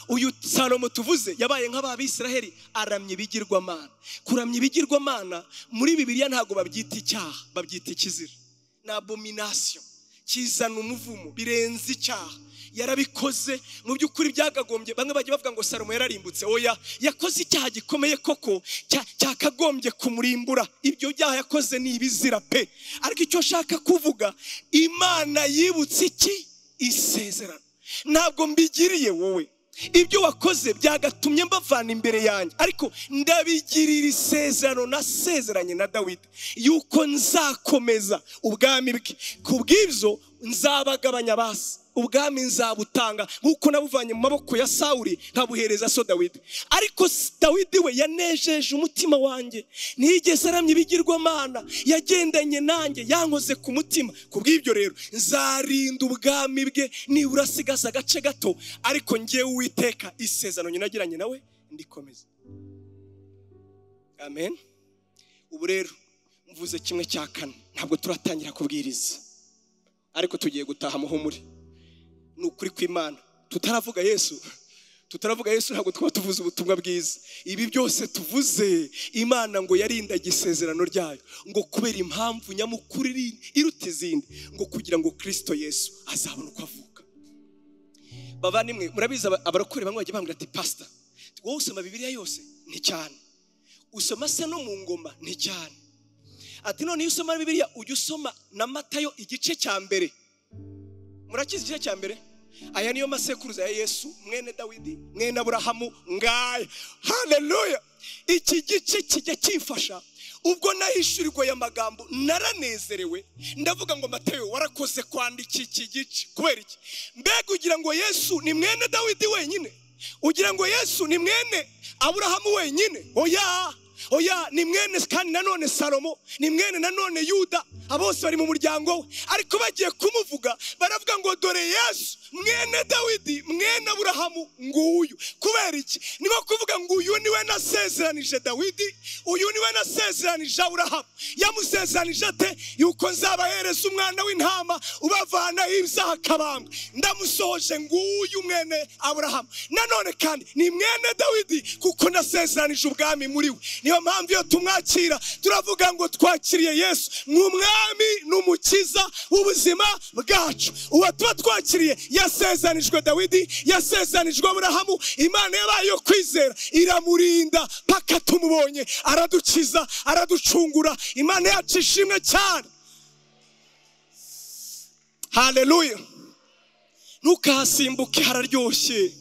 Uyu Salomo tuvuze yabaye nk'ababisiraheli, aramye ibigirwamana. Kuramya ibigirwamana muri Bibiliya ntabwo babyita icyaha, babyita ikizira, ni abomination, kizana umuvumo, birenze icyaha. Yarabikoze mu by'ukuri byagagombye, bamwe bajya bavuga ngo Salomo yararimbutse. Oya, yakoze icyaha gikomeye koko cyakagombye kumurimbura. Ibyo byaha yakoze ni ibizira pe. Ariko icyo nshaka kuvuga, Imana yibutse iki? Isezerano. Ntabwo mbigiriye wowe, ibyo wakoze byagatumye mbavana imbere yanjye, ariko ndabigirira isezerano nasezeranye na Dawidi yuko nzakomeza ubwami bwe. Kubw'ibyo nzabagabanya basi, ubwami nzabutanga nkuko nabuvanye mu maboko ya Sawuli nkabuhereza so Dawidi. Ariko Dawidi we yanejeje umutima wanjye, ntiyigeze aramya ibigirwamana, yagendanye nanjye, yankoze ku mutima. Kubw'ibyo rero nzarinda ubwami bwe, nibura asigaza agace gato, ariko ngewe Uwiteka isezerano nagiranye nawe ndikomeza. Amen. Ubu rero mvuze 1/4, ntabwo turatangira kubwiriza, ariko tugiye gutaha muhumure. Ni ukuri kw'Imana. Tutaravuga Yesu, tutaravuga Yesu ntabwo twaba tuvuze ubutumwa bwiza. Ibi byose tuvuze, Imana ngo yarindaga isezerano ryayo ngo kubera impamvu nyamukuru iruta izindi, ngo kugira ngo Kristo Yesu azabone uko avuka. Bavandimwe, murabizi abarokore bamwe bajya bambwira ati pastor, wowe usoma Bibiliya yose? Ni cyane. Usoma se no mu ngoma? Ni cyane. Ati none iyo usoma Bibiliya ujya usoma na Matayo igice cya mbere. Murakizi igice cya mbere? Aya niyo masekuruza ya Yesu, mwene Dawidi, mwene Aburahamu, ngaya. Haleluya! Iki gice kijya kimfasha. Ubwo nahishurirwa aya magambo naranezerewe, ndavuga ngo Matayo warakoze kwandika iki gice. Kubera iki? Mbega ugira ngo Yesu ni mwene Dawidi wenyine? Ugira ngo Yesu ni mwene Aburahamu wenyine? Oya, oya, ni mwene kandi nanone Salomo, ni mwene nanone Yuda, abose bari mu muryango we. Ariko bagiye kumuvuga baravuga ngo dore Yesu mwene Dawidi, mwene Aburahamu, nguyu. Kubera iki? Niba kuvuga ngo uyu niwe nasezeranije Dawidi, uyu niwe nasezeranije Aburahamu. Yamusezeranije ate? Yuko nzabahereza umwana w'intama ubavana ibyaha akabambwa. Ndamusohoje, nguyu mwene Aburahamu. Nanone kandi ni mwene Dawidi kuko nasezeranije ubwami muri we. Niyo mpamvu iyo tumwakira turavuga ngo twakiriye Yesu nk'umwami n'umukiza w'ubuzima bwacu. Uwo tuba twakiriye yasezeranijwe Dawidi, yasezeranijwe Aburahamu. Imana yabaye yo kwizera iramurinda paka tumubonye, aradukiza, araducungura. Imana yacu ishimwe cyane. Haleluya! Ntukahasimbuke, hararyoshye.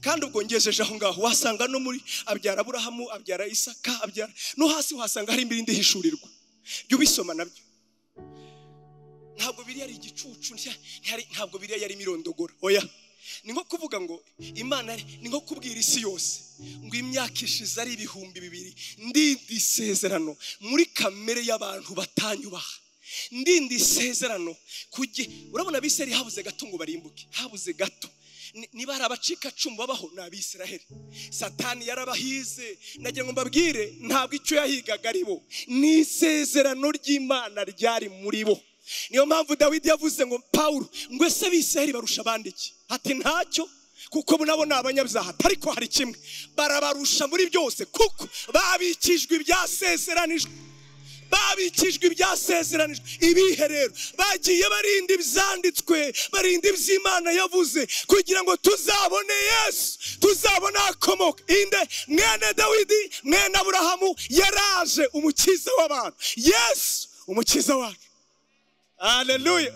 Kandi ubwo ngejeje aho ngaho wasanga no muri abyara Aburahamu, abyara Isaka, abyara no hasi wasanga hari imbirindi hishurirwa. Jya ubisoma nabyo. Ntabwo biriya ari igicucu, ntabwo biriya yari mirondogora. Oya, ni nko kuvuga ngo Imana, ni nko kubwira isi yose ngo imyaka ishize ari 2000 ndindi isezerano muri kamere y'abantu batanyubaha, ndindi isezerano kujye. Urabona Abisirayeli habuze gato ngo barimbuke, habuze gato. Niba hari abacikacumu babaho ni Abisiraheli. Satani yarabahize. Nagira ngo mbabwire, ntabwo icyo yahigaga ari bo, ni isezerano ry'Imana ryari muri bo. Niyo mpamvu Dawidi yavuze ngo Pawulo ngo ese Abisiraheli barusha abandi iki? Ati ntacyo, kuko nabo ni abanyabyaha, ariko hari kimwe barabarusha muri byose, kuko babikijwe ibyasezeranijwe. Babikijwe ibyasezeranijwe. Ibihe rero bagiye barinda ibyanditswe, barinda iby'Imana yavuze, kugira ngo tuzabone Yesu, tuzabone akomoka inde, mwene Dawidi, mwene Aburahamu, yaraje umukiza w'abantu, Yesu umukiza wacu. Haleluya!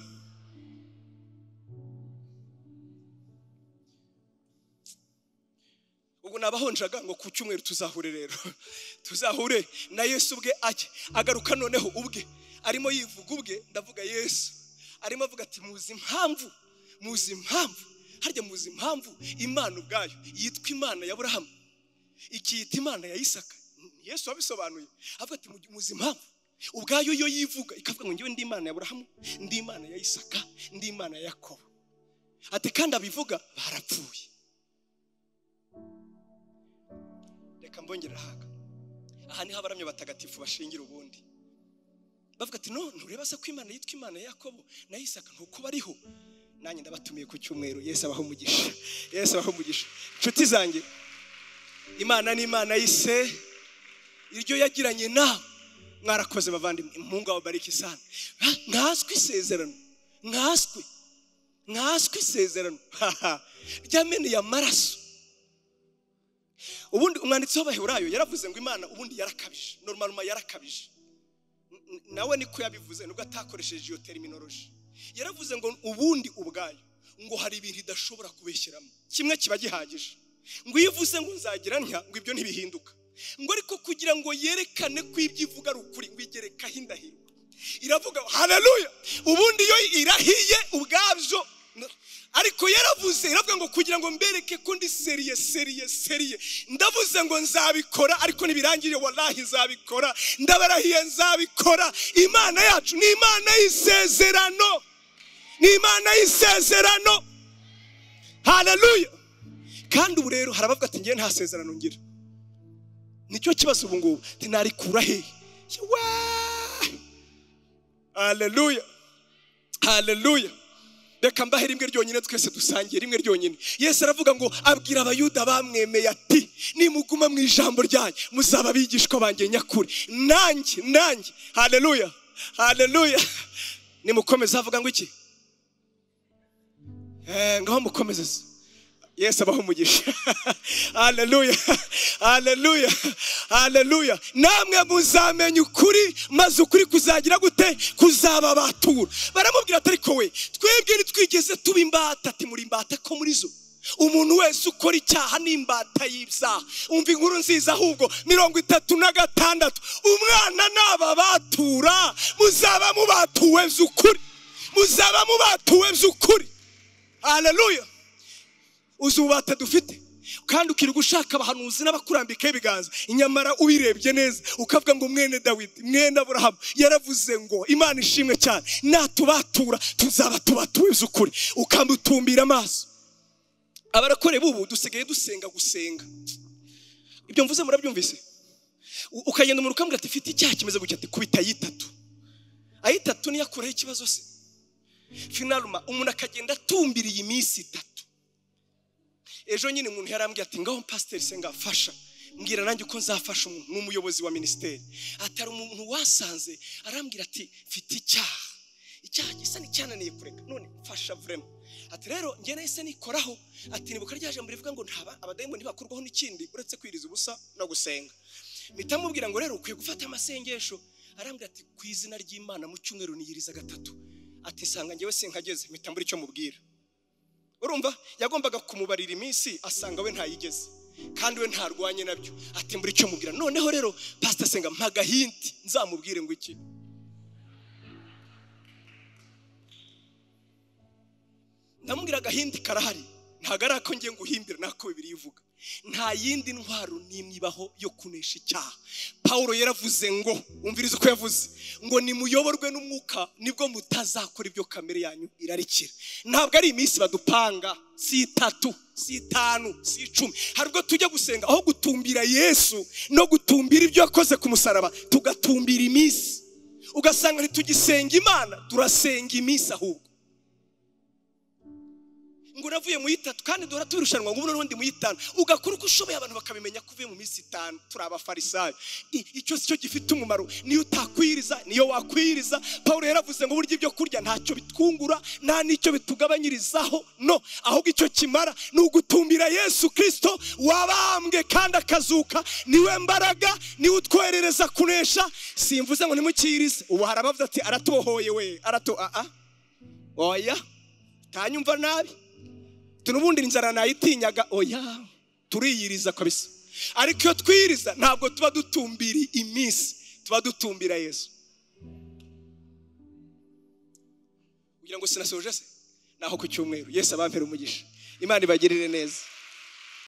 Ubwo nabahonjaga ngo ku cyumweru tuzahure rero, tuzahure na Yesu ubwe ajye agaruka. Noneho ubwe arimo yivuga ubwe, ndavuga Yesu arimo avuga ati muzi impamvu, muzi impamvu, harya muzi impamvu Imana ubwayo yitwa Imana ya Aburahamu ikiyita Imana ya Isaka. Yesu wabisobanuye avuga ati muzi impamvu ubwayo yo yivuga ikavuga ngo ngewe ndi Imana ya Aburahamu, ndi Imana ya Isaka, ndi Imana ya Yakobo. Ati kandi abivuga barapfuye. Reka mbongera haga. Aha niho abaramya batagatifu bashingira ubundi. Bavuga ati no, ntureba se ko Imana yitwa Imana ya Yakobo na Isaka ntuko bariho. Nanjye ndabatumiye ku cyumweru. Yesu abaho umugisha. Yesu abaho umugisha. Inshuti zanjye, Imana ni Imana y'ise, iryo yagiranye nawe. Mwarakoze bavandimwe, Mungu awabariki sana. Nkaswe isezerano, nkaswe, nkaswe isezerano ryameneye amaraso. Ubundi umwanditsi w'Abaheburayo yaravuze ngo Imana ubundi yarakabije, normalement yarakabije. Nawe niko yabivuze nubwo atakoresheje iyo terminology. Yaravuze ngo ubundi ubwayo ngo hari ibintu idashobora kubeshyiramo, kimwe kiba gihagije. Ngo iyo ivuze ngo nzagira ntya, ngo ibyo ntibihinduka. Ngo ariko kugira ngo yerekane ko ibyo ivuga ari ukuri, ngo igerekaho indahiro. Iravuga haleluya, ubundi yo irahiye ubwabyo. Ariko yaravuze, iravuga ngo kugira ngo mbereke ko ndi seriye seriye seriye, ndavuze ngo nzabikora, ariko nibirangire wallahi nzabikora, ndabarahiye nzabikora. Imana yacu ni Imana y'isezerano, ni Imana y'isezerano. Haleluya! Kandi ubu rero harabavuga ati ngiye nta sezerano ngira. Nicyo kibazo ubu ngubu, tinarikura he? Haleluya, haleluya. Reka mbahe rimwe ryonyine twese dusangiye, rimwe ryonyine. Yesu aravuga ngo abwira abayuda bamwemeye ati nimuguma mu ijambo ryanjye muzaba abigishwa banjye nyakuri. Nanjye haleluya, haleluya. Nimukomeza avuga ngo iki? Ngaho mukomeze. Yesu abaho umugisha. Haleluya, haleluya, haleluya. Namwe muzamenya ukuri, maze ukuri kuzagira gute? Kuzababatura. Baramubwira ati ariko we twebwe ntitwigeze tuba imbata. Ati muri imbata ko muri zo. Umuntu wese ukora icyaha ni imbata y'ibyaha. Umva inkuru nziza ahubwo 36, umwana nababatura muzaba mubatuwe by'ukuri, muzaba mubatuwe by'ukuri. Haleluya. Uzubata dufite kandi ukirirwa ushaka abahanuzi n'abakurambika ibiganza, inyamara ubirebye neza ukavuga ngo mwene Dawidi, mwene Aburahamu yaravuze ngo Imana ishimwe cyane, natubatura tuzaba tubatuwe by'ukuri. Ukamutumbira amaso. Abarakore bubu dusigaye dusenga gusenga. Ibyo mvuze murabyumvise? Ukagenda umuntu ukambwira ati mfite icyaha kimeze gutya, ati kubita ayitatu. Ayitatu niyo akuraho ikibazo se. Finaluma umuntu akagenda atumbiriye iminsi itatu. Ejo nyine umuntu yarambwiye ati ngaho pasiteri senga fasha, mbwira nanjye uko nzafasha umuntu. Ni umuyobozi wa ministeri. Atari umuntu wasanze arambwira ati mfite icyaha, icyaha gisa n'icyananiye kureka, none mfasha vraiment. Ati rero njye nahise nikoraho. Ati nibuka rya jambo rivuga ngo ntaba abadayimoni ntibakurwaho n'ikindi uretse kwiriza ubusa no gusenga. Mpita mubwira ngo rero ukwiye gufata amasengesho. Arambwira ati ku izina ry'Imana mu cyumweru niyiriza gatatu. Ati sanga njyewe sinkageze. Mpita mbura icyo mubwira. Urumva yagombaga kumubarira iminsi asanga we ntayigeze kandi we ntarwanye nabyo. Ati mbura icyo mubwira. Noneho rero pastor senga mpa gahinti nzamubwire ngo iki? Ndamubwira agahindi karahari, ntago ari ako ngiye nguhimbira, nako Bibiliya ivuga. Nta yindi ntwaro n'imwe ibaho yo kunesha icyaha. Paulo yaravuze ngo, umvirize uko yavuze, ngo nimuyoborwe n'umwuka nibwo mutazakora ibyo kamere yanyu irarikira. Ntabwo ari iminsi badupanga, si itatu, si itanu, si 10. Hari ubwo tujya gusenga aho gutumbira Yesu no gutumbira ibyo yakoze ku musaraba, tugatumbira iminsi. Ugasanga ntitugisenga Imana, turasenga iminsi ahubwo. Ngo uravuye mu itatu kandi duhora tubirushanwa ngo ubu n'undi mu itanu, ugakora uko ushoboye abantu bakabimenya ko uvuye mu minsi itanu. Turi abafarisayo. Icyo si cyo gifite umumaro. Niyo utakwiriza niyo wakwiriza. Paulo yaravuze ngo burya ibyo kurya ntacyo bitwungura nta n'icyo bitugabanyirizaho, no ahubwo icyo kimara ni ugutumbira Yesu Kristo wabambwe kandi akazuka. Niwe mbaraga, niwe utwoherereza kunesha. Simvuze ngo nimukirize. Ubu hari abavuze ati aratubohoye we, arato a oya tanyumva nabi. Tunubundi inzara nayitinyaga, oya turiyiriza kabisa. Ariko iyo twiriza ntabwo tuba dutumbira iminsi, tuba dutumbira Yesu. Kugira ngo sinasoje se naho ku cyumweru. Yesu abampera umugisha. Imana ibagirire neza.